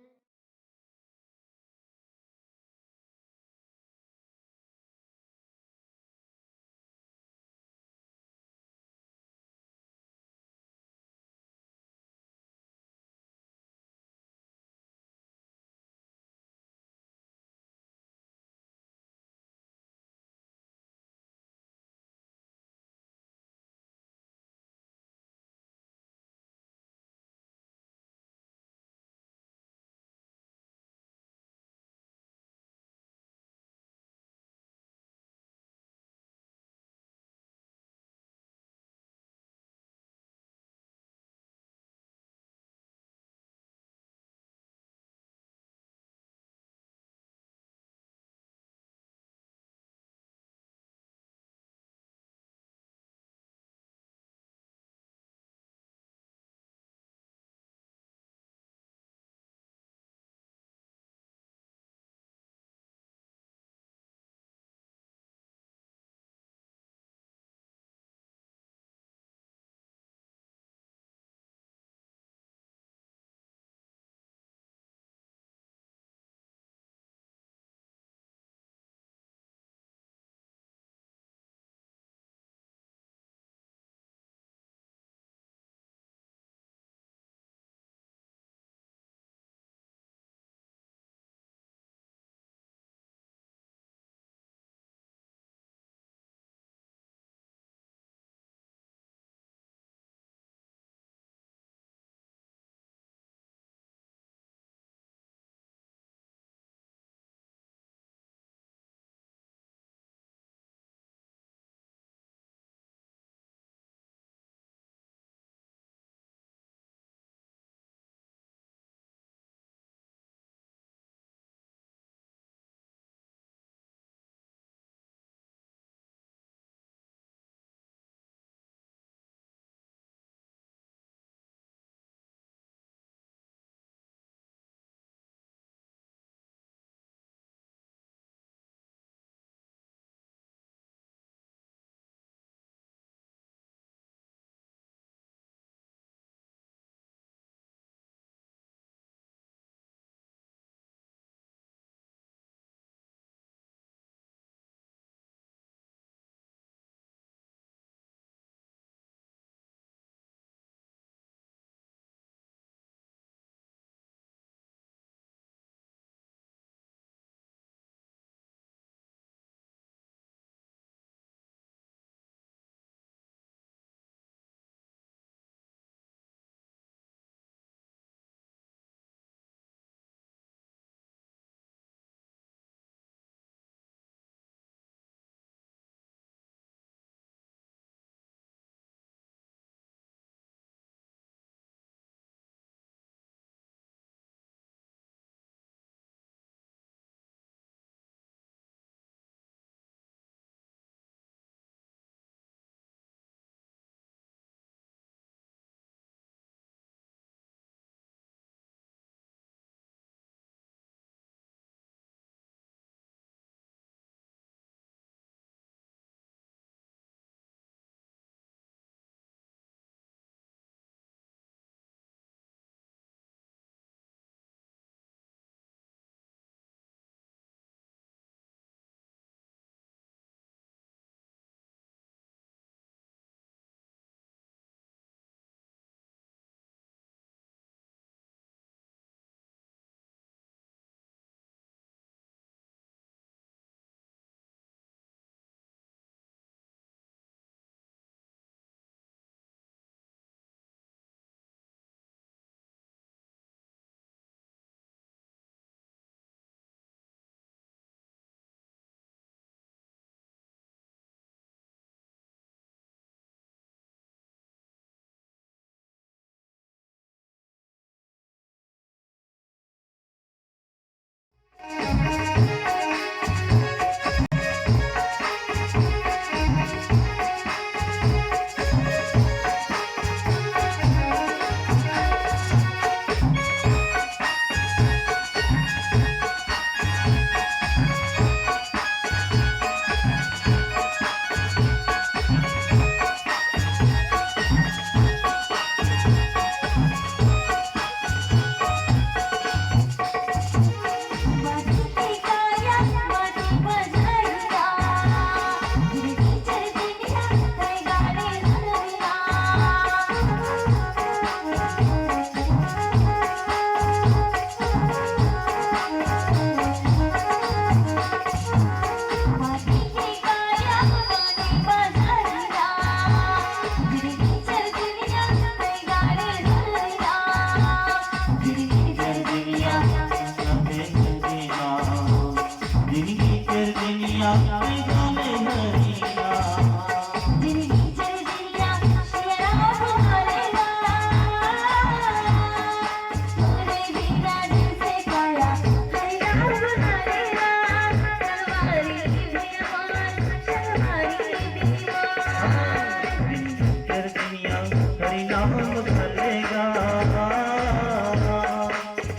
हरि नाम भले गा,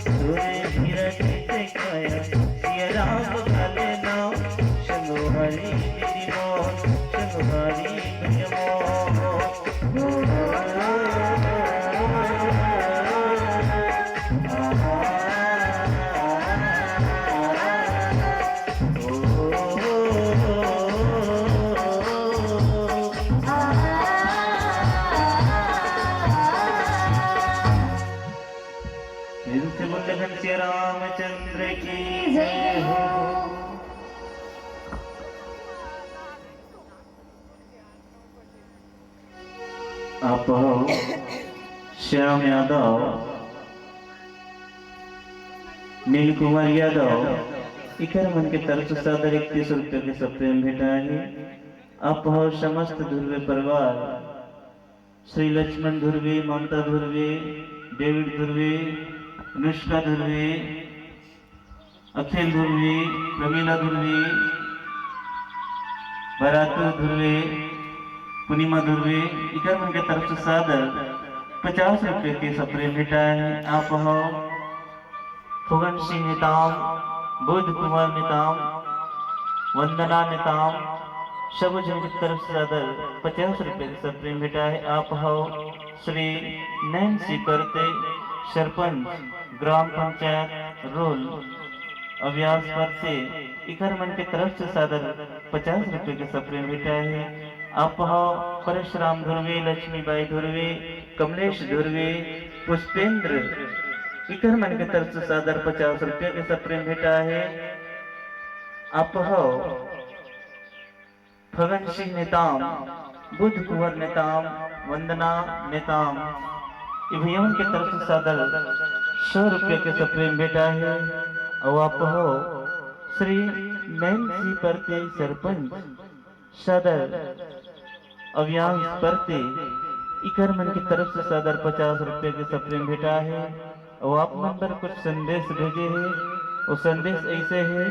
तोरे धीरज से काया, सिया राम भले नाम, संग हरि तेरी मौत, संग हरि तेरी मौत। प्रेम से बोल घनश्याम रामचंद्र की जय हो। आप हो श्याम यादव, नील कुमार यादव, इकर मन के तरफ से सादर इकतीस रुपये के सप्रेम भेंटा हे। आप हो समस्त धुर्वे परिवार, श्री लक्ष्मण धुर्वे, ममता धुर्वे, डेविड धुर्वे, अनुष्का धुर्वे, अखिल धुर्वे, प्रमिला धुर्वे, बरातु धुर्वे, पूर्णिमा धुर्वे, इकर मन के तरफ से सादर पचास रुपये के सप्रेम भेंटा हे। आप हो फुगन सिंह नेताम, बुध कुमार नेताम, वंदना नेताम, सब झन के तरफ से सादर पचास रुपये के सप्रेम भेंटा हे। आप हो श्री नैन्सी परते, सरपंच, ग्राम पंचायत रोल, अव्यास परते, इकर मन के तरफ से सादर पचास रुपये के सप्रेम भेंटा हे। आप हो परशुराम धुर्वे, लक्ष्मीबाई धुर्वे, कमलेश धुर्वे, पुष्पेंद्र, इकर मन के तरफ से सादर पचास रुपये के सप्रेम भेंटा हे। आप हो फगन सिंह नेताम, बुध कुंवर नेताम, वंदना नेताम, ये भैया मन के तरफ से सादर सौ रुपये के सप्रेम भेंटा हे। अउ आप हो श्री नैन्सी परते, सरपंच सादर अवियांश परते, इकर मन के तरफ से सादर पचास रुपये के सप्रेम भेंटा हे। अउ आप मन बर कुछ संदेश भेजे हे। वो संदेश ऐसे हे,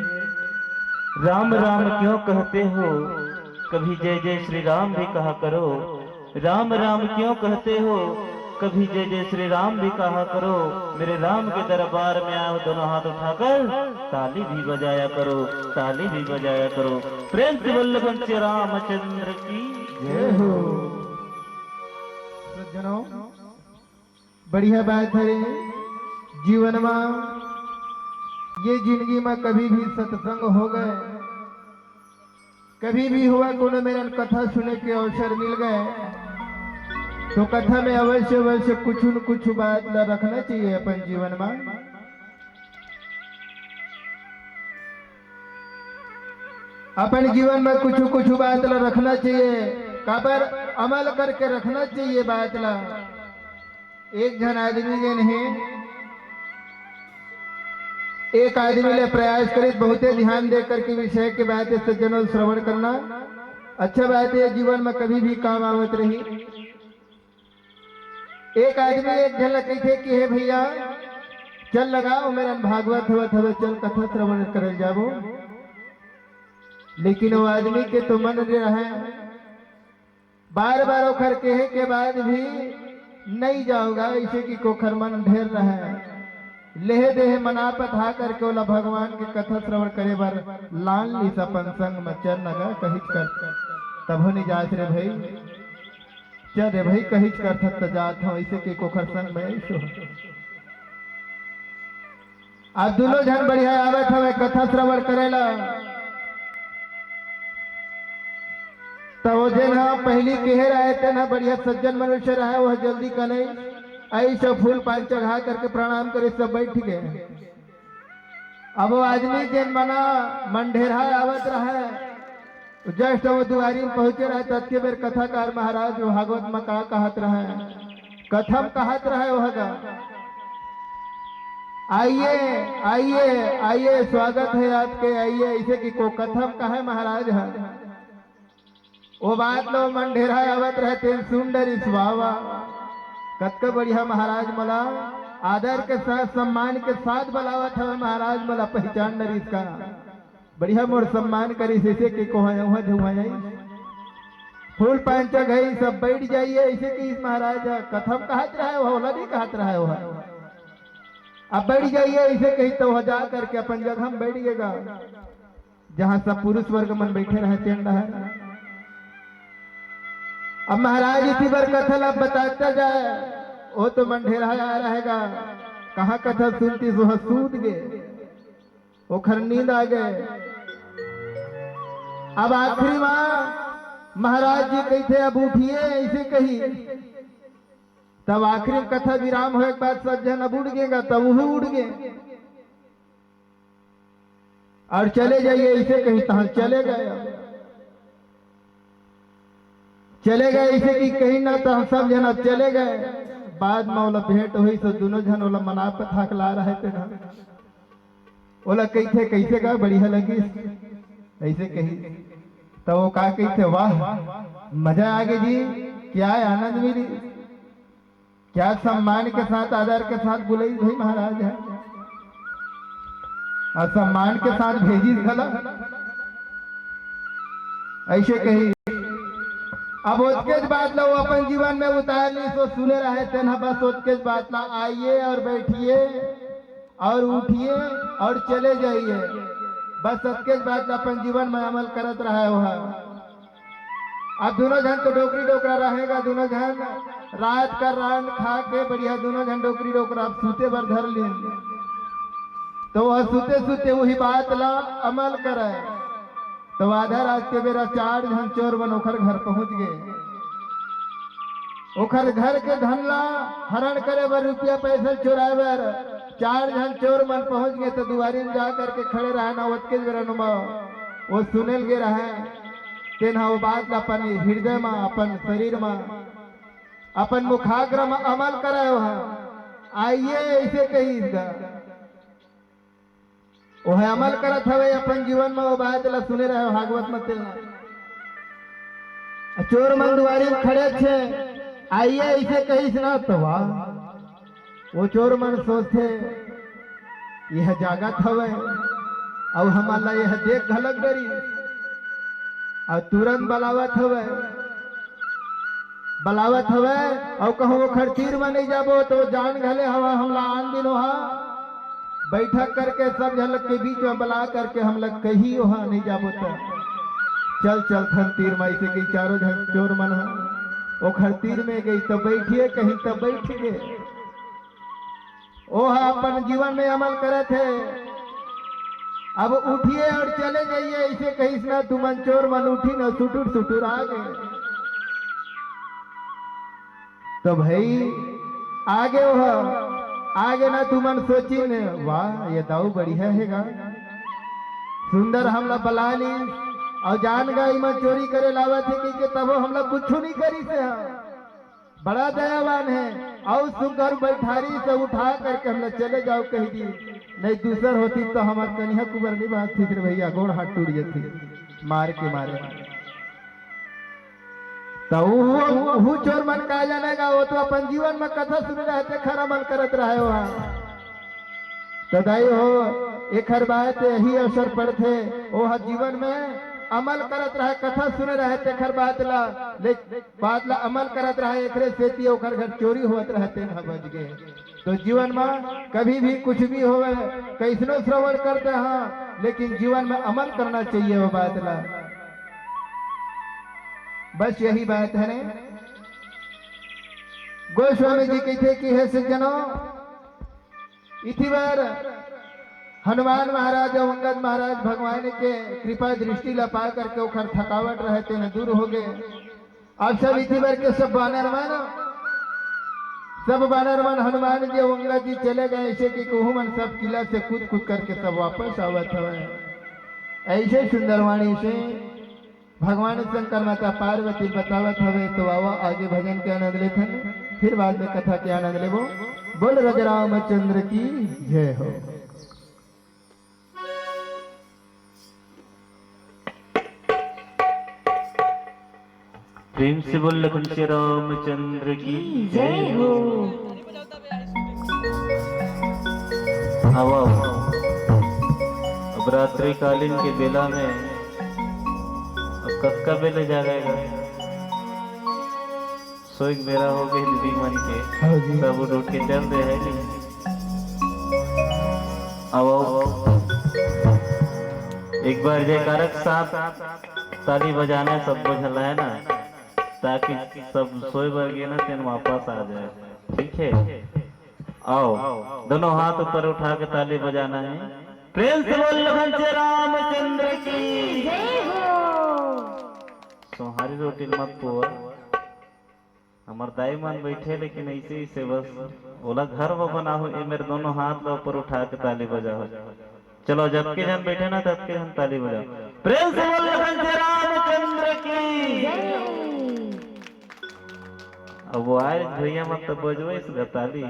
राम राम क्यों कहते हो, कभी जय जय श्री राम भी कहा करो। राम राम क्यों कहते हो, कभी जय जय श्री राम भी कहा करो। मेरे राम के दरबार में आओ, दोनों हाथ उठाकर ताली भी बजाया करो, ताली भी बजाया करो। प्रेम से बोल घनश्याम रामचंद्र की जय हो। सज्जनों, बढ़िया बात हे जीवन मा, ये जिंदगी मा कभी भी सत्संग हो गए, कभी भी हुआ कोनो मेरन कथा सुने के अवसर मिल गए, तो कथा में अवश्य अवश्य कुछ न कुछ बात ला रखना चाहिए अपन जीवन मा। अपन जीवन में कुछ कुछ बात ला रखना चाहिए, काबर अमल करके रखना चाहिए बात ला। एक झन आदमी जेन हे, एक आदमी ले प्रयास करिस, बहुते ध्यान दे करके विषय के बात हे, सज्जनों, श्रवण करना अच्छा बात हे, जीवन में कभी भी काम आवत रही। एक आदमी एक झन ल कहिथे कि हे भैया, चल लगा, ओ मेरन भागवत होवत हवे, चल कथा श्रवण करे जाबो। लेकिन वो आदमी के तो मन नइ रहय, बार बार ओखर कहे के बाद भी नइ जावय, अइसे कि ओखर मन ढेर रहय। लेहे देहे मना पथा करके ओला भगवान के कथा श्रवण करे बर लान लिस अपन संग म, चल न गा कहिच कर। तभो नइ जास रे भई, चल रे भई कहिच करथस त जात हंव, अइसे कहिके ओखर संग म अइस। अब दूनों झन बढ़िया आवत हवय कथा श्रवण करे ला। त वो जेन ह पहिली केहे रहय, तेन ह बढ़िया सज्जन मनुष्य रहय, वो ह जल्दी कनई अइस, फूल पान चढ़ा करके प्रणाम करे, सब बइठ गे। अब वो आदमी जेन मन मंढेरहा आवत रहय, just वो दुआरी म पहुंचे रहय, ततके बेर कथाकार महाराज भागवत म का कहत रहय, कथा म कहत रहय वो ह गा। आइए, आइए, आइए, स्वागत है आपके, आइए। ऐसे कि को कथम कहे महाराज ह, वो बात लो मंढेरा आवत रहते सुन डरिस। वाह वाह, कतका बढ़िया महाराज, मोला आदर के साथ, सम्मान के साथ बुलावत हवे महाराज, मोला पहचान डरिस का। बढ़िया मोर सम्मान करिस, ऐसे कि कोहा उहाँ झुमा जाई। फूल पान चघई, सब बैठ जाइए, ऐसे कि इस महाराज ह कथम कहत रहे हो, ओला नहीं कहत रहे हो। अब बैठ जाइए, ऐसे कही तो हो जा करके अपन जगह में बैठ गएगा, जहाँ सब पुरुष वर्ग मन बैठे रहे तेन रहे। अब महाराज इसी बर कथा ला बताता जाए, वो तो मंढेरा आ रहेगा, कहाँ कथा सुनती सो सूत गए, ओखर नींद आ गए। अब आखिरी माँ महाराज जी कहते, "अब उठिए," ऐसे कही। तब आखिरी में कथा विराम होए के बाद सब झन अब उठ गएगा, तब वो उठ गए और चले जाइए, ऐसे कही, तहाँ चले गए। चले गए, ऐसे कि कहीं ना, तो हम सब झन अब चले गए। बाद में ओला भेंट हुई, तो दोनों झन ओला मना पथाक ला रहे थे ना। ओला कहिथे, "कैसे का बढ़िया लगिस?" ऐसे कही, तो वो का कहिथे, "वाह, मजा आ गई जी, क्या आनंद मिली, क्या सम्मान के साथ, आदर के साथ बुलाई भाई महाराज है, और सम्मान के साथ भेजी घला।" ऐसे कही। अब ओतकेच बात ला वो अपन जीवन में उतार ली, सो सुने रहे तेन ह, बस ओतकेच बात ला, "आइए और बैठिए और उठिए और चले जाइए।" बस ओतकेच बात ला अपन जीवन में अमल करत रहे हो। अब दोनों झन तो डोकरी डोकरा रहेगा, दोनों झन रात का रांड खा के बढ़िया दोनों झन डोकरी डोकरा अब सूते बर धर लीन। तो वह सूते सूते वही बात ला अमल करे। तो आधा रात के बेरा चार झन चोर मन ओखर घर पहुंच गए। ओखर घर के धन ला हरण करे बर, रुपया पैसा चुराए बर चार झन चोर मन पहुंच गए। तो दुआरी में जा करके खड़े रहना, ओतके बेरा नुमा वो सुनेल गे रहे। तेन ह वो बात ला अपन हृदय म, अपन शरीर म, अपन मुखाग्र म अमल करे हो। आइए, ऐसे कही इसका। ओहे अमल करत हवे अपन जीवन म, वो बात ला सुने रहे हो, भागवत म तेला। चोर मन दुआरी म खड़े छे, "आइए," ऐसे कहिस ना, तो वाह, वो चोर मन सोचथे, "यह जागत हवे, अउ हमन ला यह देख घलक डरी," अउ तुरंत बलावत हवे, बलावत हवे, अउ कहूँ ओखर तीर म नहीं जाबो, तो जान घले हवा, हमला आन दिन ओहा बैठक करके सब झन के बीच में बला करके हमला कही ओहा नहीं जाबो त। चल, चल थन तीर म, ऐसे कही चारों झन चोर मन ह ओखर तीर में गई, तो बैठिए कही, तो बैठ गए। ओहा अपन जीवन में अमल करत हे। "अब उठिए और चले जाइए," ऐसे कहिस ना, तुमन चोर मन उठी न सुटुर सुटुर आ गए। तो भाई, आगे ओह, आगे ना तुमन सोचिन, "वाह, ये दाऊ बढ़िया हे गा, सुंदर हमला बला ली, अउ जान गा, इमा चोरी करे लावत हे," कहिके तबो हमला कुछु नहीं करिस हे। बड़ा दयावान हे, अउ सुंदर बैठारी से उठा करके हमला चले जाओ कह दी, नहीं दूसर होती तो हमार कनिहा कुबर नहीं बांधती रे भैया, गोड़ हाथ टूट जाती मार के मारे। तो वो, वो चोर मन का जानेगा, वो तो अपन जीवन में कथा सुने रहे, तेखर अमल करत रहे हो। तो दाई हो, एखर बात यही अवसर पड़थे, वो ह जीवन में अमल करत रहे, कथा सुने रहे, तेखर बात ला, ले, बात ला अमल करत रहे, एकरे सेती ओखर घर चोरी होत रहे, तेन ह बच गए। तो जीवन में कभी भी कुछ भी होवे, कैसनो श्रवण करते हैं, लेकिन जीवन में अमल करना चाहिए वो बात ला। बस यही बात है ने। गोस्वामी जी कहते कि हे सज्जनों, इति बर हनुमान महाराज अउ अंगद महाराज भगवान के कृपा दृष्टि ला पा करके ओखर थकावट रहे तेन दूर हो गए। अब सब इति बर के सब बानर मन, सब बानर मन हनुमान जी अउ अंगद जी चले गए, ऐसे कि कहूँ मन सब किला से कूद कूद करके सब वापस आवत हवे। ऐसे सुंदरवाणी से भगवान शंकर माता पार्वती बतावत हवे। तो आवा आगे भजन के आनंद लेथन, फिर बाद में कथा के आनंद लेबो। बोल राजा रामचंद्र की जय हो। प्रेम से बोल लखन श्री रामचंद्र की जय हो। आओ, आओ। अब रात्रिकालीन के बेला में अब कतका बेले जागेगा? सोए के बेरा हो गए दीदी मन के। हाँ जी। सब उठ उठ के चल दे है नी। आओ, आओ। एक बार जयकारा के साथ ताली बजाना है सबको, झला है ना, ताकि सब सोए बर गए ना, तेन वापस आ जाए। ठीक है, आओ, दोनों हाथ ऊपर उठा के ताली बजाना है। प्रेम से बोल लखन से रामचंद्र की जय हो। सोहारी रोटी मत पुआ। हमर दाई मन बैठे, लेकिन ऐसे ही से बस ओला घर वो बनाहू, ये मेरे दोनों हाथ ला ऊपर उठा के ताली बजाओ। चलो, जतके झन बैठे ना, ततके झन ताली बजाओ। प्रेम से बोल लखन से रामचंद्र की। अब वो आए भैया मत तो बजवाइस गा ताली,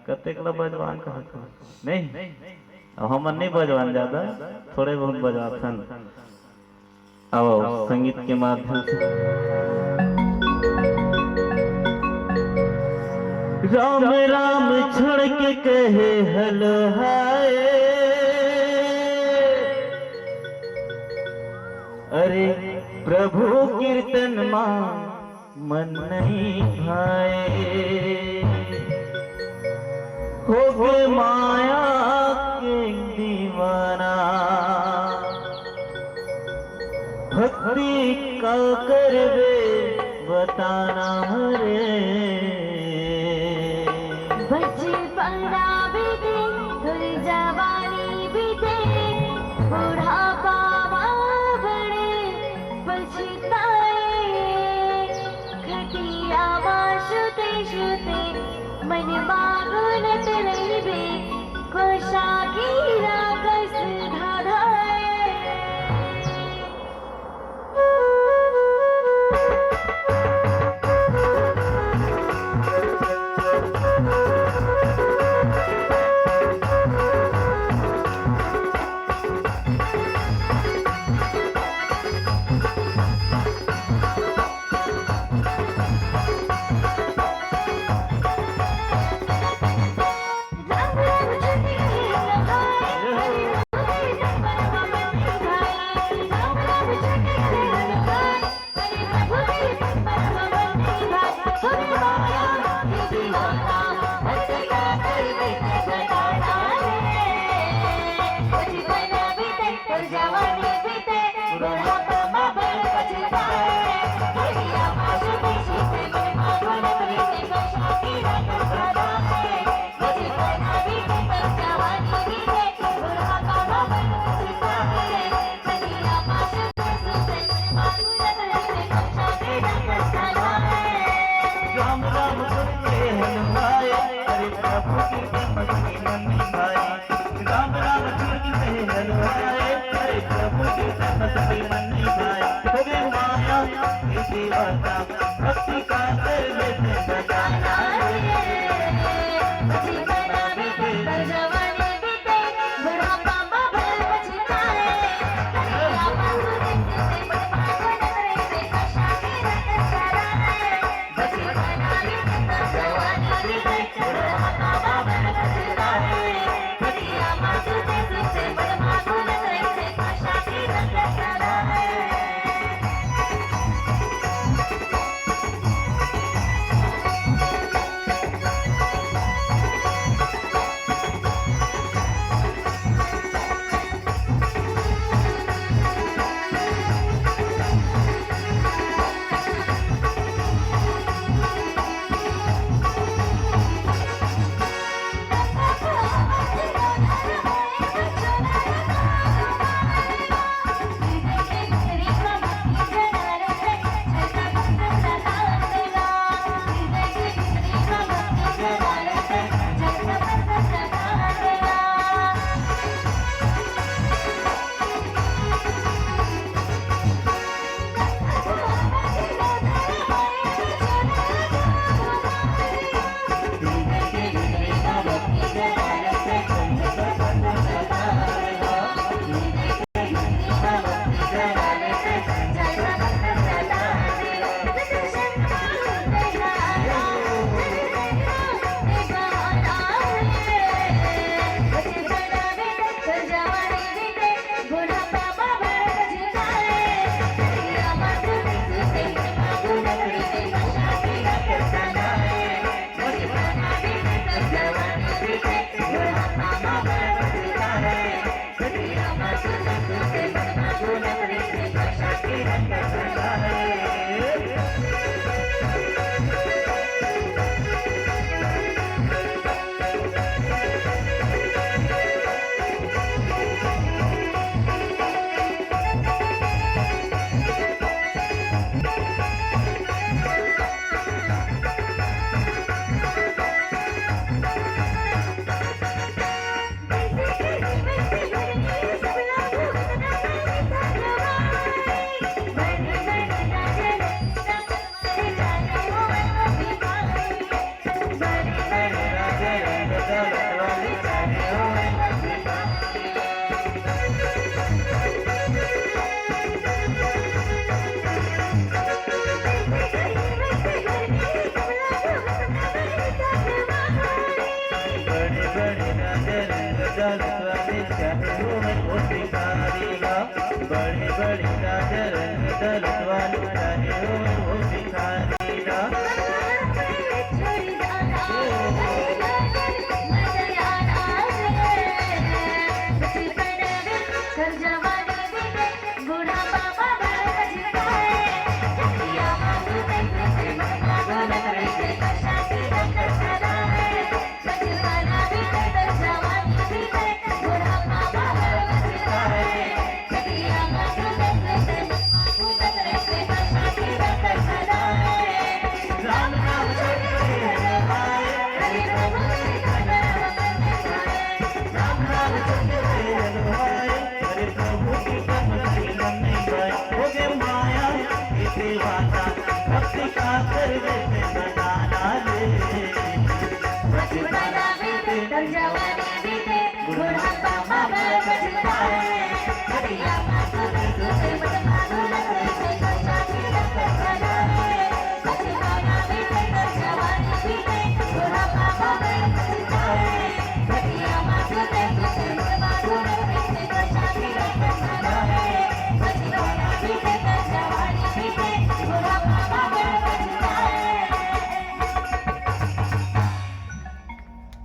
कतेक ला बजवान कहा था। नहीं, अब हमन नहीं बजवान ज्यादा, थोड़े बहुत बजवाथन। आओ, संगीत के माध्यम से। राम राम छोड़ के कहे हलो हाय। अरे प्रभु कीर्तन मा मन नहीं भाए। हो गे माया के दीवाना, भक्ति का करबे बताना रे। बचपना बीते, थोड़ी जवानी बीते, बुढ़ापा मा बड़े पछताए। खटिया मा सुते सुते मन मा गुनत रहिबे, कोसा कीरा कस धाधाए।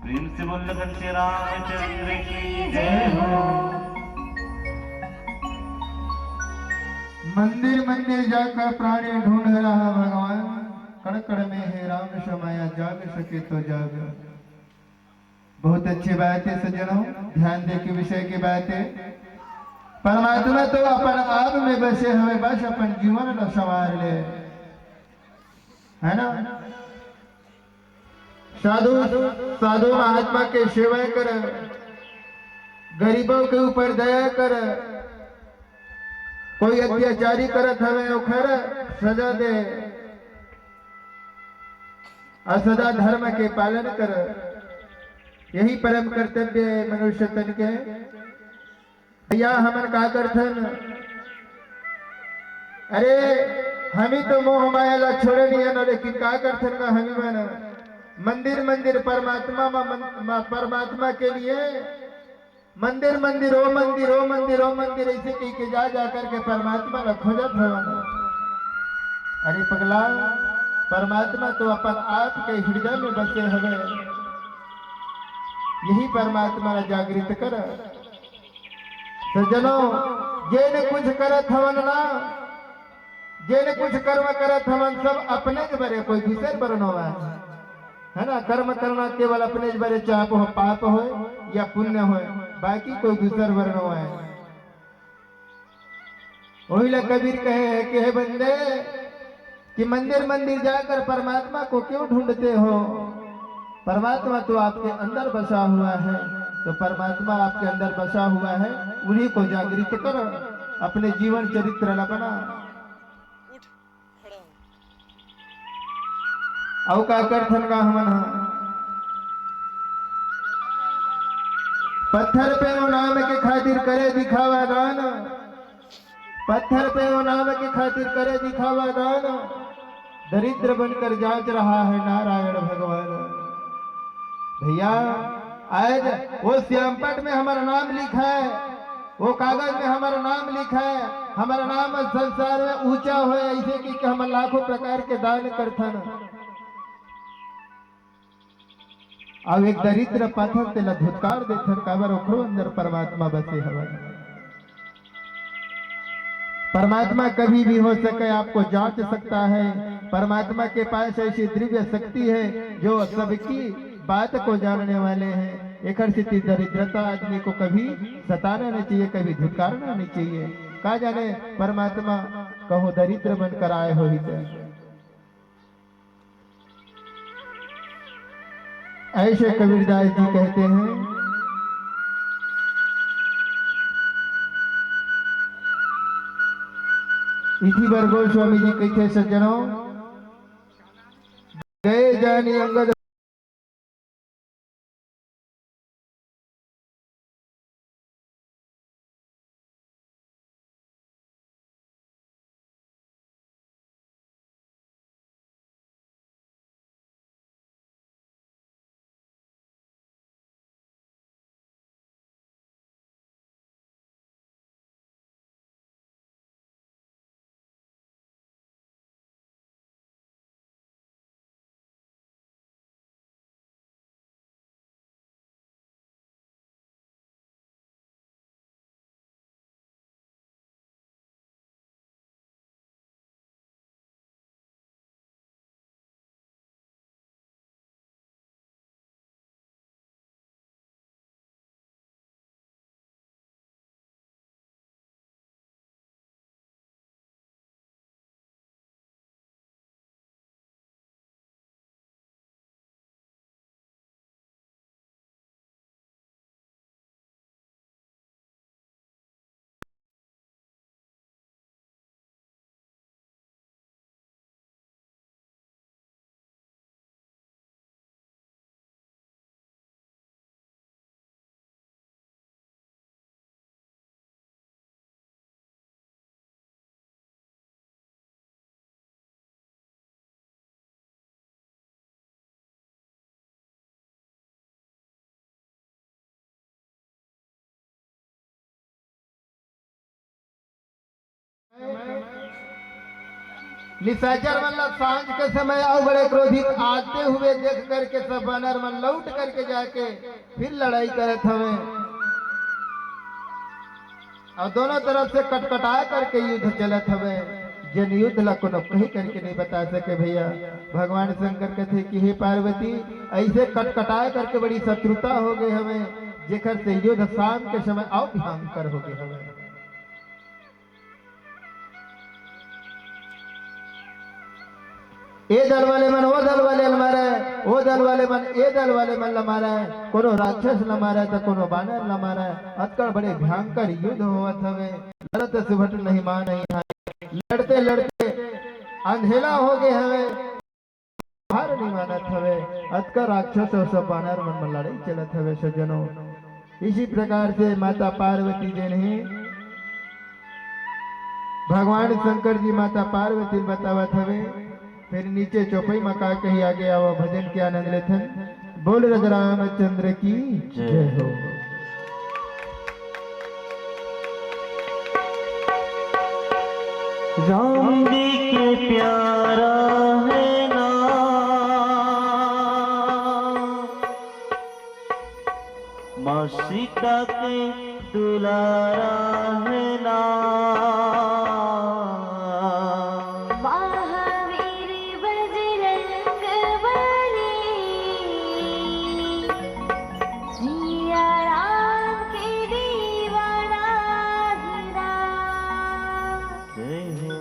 प्रेम से बोल, भगवान श्री रामचंद्र की जय हो। मंदिर मंदिर जाकर प्राणी ढूंढ रहा भगवान, कण कण में है राम समाया, जाग सके तो जाग। बहुत अच्छी बात है सज्जनों, ध्यान दे के विषय की बात है। परमात्मा तो अपन आप में बसे हुए, बस अपन जीवन ला संवार ले, है ना? साधु, साधु महात्मा के सेवा कर, गरीबों के ऊपर दया कर, कोई अत्याचारी करत हवे ओखर सजा दे, और सदा धर्म के पालन कर, यही परम कर्तव्य है मनुष्य तन के। भैया, हमन का करथन? अरे, हमी तो मोह माया ला छोड़े नहीं है ना, लेकिन का करथन ना हमी मन मंदिर मंदिर परमात्मा मा, मन, मा, परमात्मा के लिए मंदिर मंदिर ओ मंदिर, ओ मंदिर, ओ मंदिर, ऐसे कह के जा जा करके परमात्मा ला खोजत हवन। अरे पगला, परमात्मा तो अपन आप के हृदय में बसे हवे, यही परमात्मा ला जागृत कर। सज्जनों, जेन कुछ करत हवन ना, जेन कुछ कर्म करत हवन, सब अपने के बरे, कोई दूसर बर नोहय, है ना? कर्म करना केवल अपने के बरे, चाहे वो पाप होय या पुण्य होय, बाकी कोई दूसर बर नोहय। वही ला कबीर कहे है कि हे बंदे, कि मंदिर मंदिर जाकर परमात्मा को क्यों ढूंढते हो? परमात्मा तो आपके अंदर बसा हुआ है, तो परमात्मा आपके अंदर बसा हुआ है, उन्हीं को जागृत करो, अपने जीवन चरित्र ला बना। उठ, खड़ा हो। अउ का करथन का हमन ह? पत्थर पे ओ नाम के खातिर करे दिखावा दान, पत्थर पे ओ नाम के खातिर करे दिखावा दान, दरिद्र बनकर जांच रहा है नारायण भगवान। भैया, आज वो श्यामपट में हमारा नाम लिखा है, वो कागज में हमारा नाम लिखा है, हमारा नाम संसार में ऊंचा होय, ऐसे कि, कि हम लाखों प्रकार के दान करथन। अब एक दरिद्र पाथन तेला धुतकार देथन, काबर ओखरो अंदर परमात्मा बसे हवय। परमात्मा कभी भी हो सके, आपको जांच सकता है। परमात्मा के पास ऐसी दिव्य शक्ति है जो सबकी बात को जानने वाले हैं। एकर सेती दरिद्रता आदमी को कभी सताना नहीं चाहिए, कभी धुतकारना नहीं चाहिए। का जाने परमात्मा कहूँ दरिद्र बनकर आए होही त। ऐसे कबीरदास जी कहते हैं, इसी बर गोस्वामी जी कहते हैं, सज्जनों, गए जानी अंगद निशाचर मन ला सांझ के समय अउ बड़े क्रोधित आते हुए देख करके सब बानर मन लौट करके जाके फिर लड़ाई करत हवे। अउ दोनों तरफ से कटकटा करके युद्ध चलत हवे, जेन युद्ध ला कोनो कही करके नहीं बता सके भैया। भगवान शंकर कथे कि हे पार्वती, ऐसे कटकटा करके बड़ी शत्रुता हो गए हवे, जेकर से युद्ध शाम के समय अउ भयंकर हो गए हवे। ए दल वाले मन ओ दल वाले ल मारे, ओ दल वाले मन ए दल वाले मन ल मारे, कोनो राक्षस ल मारे त कोनो बानर ल मारे। अतकड़ बड़े भयंकर युद्ध होवत हवे। लड़त सुभट नहीं मानई है, लड़ते लड़ते अंधेला हो गए हवे, हार नहीं मानत हवे। अतका राक्षस अउ सब बानर मन म लड़ाई चलत हवे सज्जनों। इसी प्रकार से माता पार्वती जेन हे, भगवान शंकर जी माता पार्वती ल बतावत हवे। फिर नीचे चौपाई म का कही, आगे आवा भजन के आनंद लेथन। बोल राजा रामचंद्र की जय हो। राम जी के प्यारा है ना, माँ सीता के दुलारा है ना। महावीर बजरंग बली, सिया राम के दीवाना है ना। जय हो।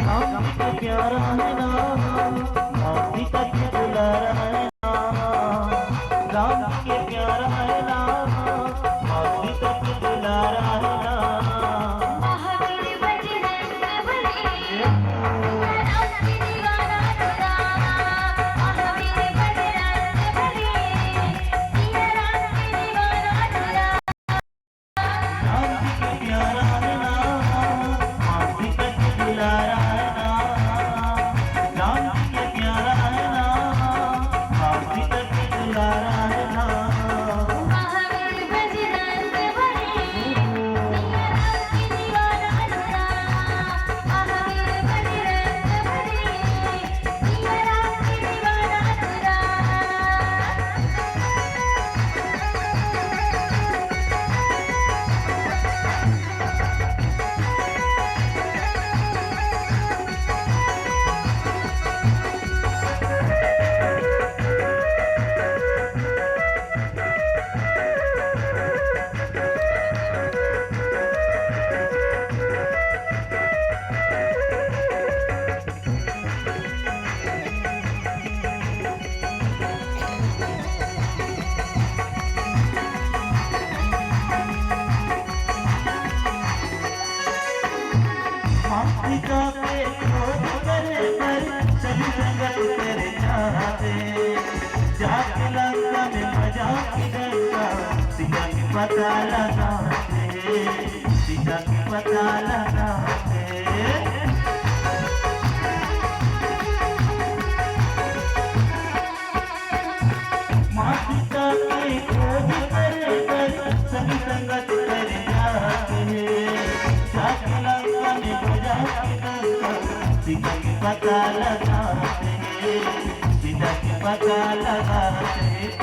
राम जी के प्यारा है ना, माँ सीता के दुलारा है ना। राम जी के प्यारा है ना, माँ सीता के दुलारा है ना। महावीर बजरंग बली, राम के दीवाना दुलारा। महावीर बजरंग बली, सिया राम के दीवाना दुलारा। राम जी के प्यारा है ना, माँ सीता के दुलारा है ना। राम जी के प्यारा है ना, माँ सीता के दुलारा है ना। महावीर बजरंग बली, सिया राम के दीवाना दुलारा। महावीर बजरंग बली, माँ सीता पे क्रोध करे पर सभी संगत कर जाते। जाके लंका में मजाक डंका, सीता के पता लगाते। सीता के पता लगाते। माँ सीता के खोज करे कर सभी संगत कर जाते हैं। जाके लंका में बजा के डंका, सीता के पता लगाते हैं। सीता के पता लगाते हैं।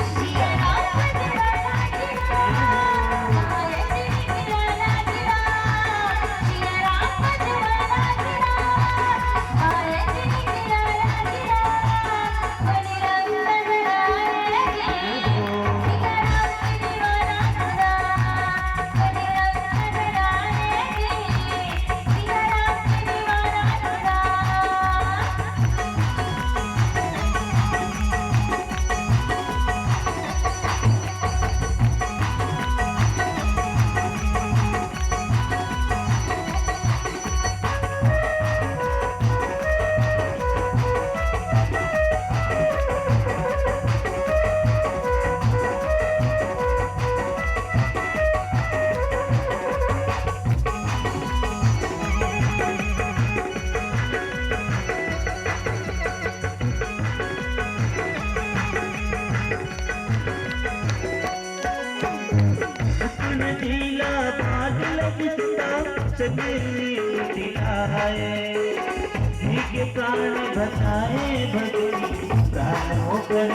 चले मिलाए, जी के प्राण बचाए भगत, प्राण ओकर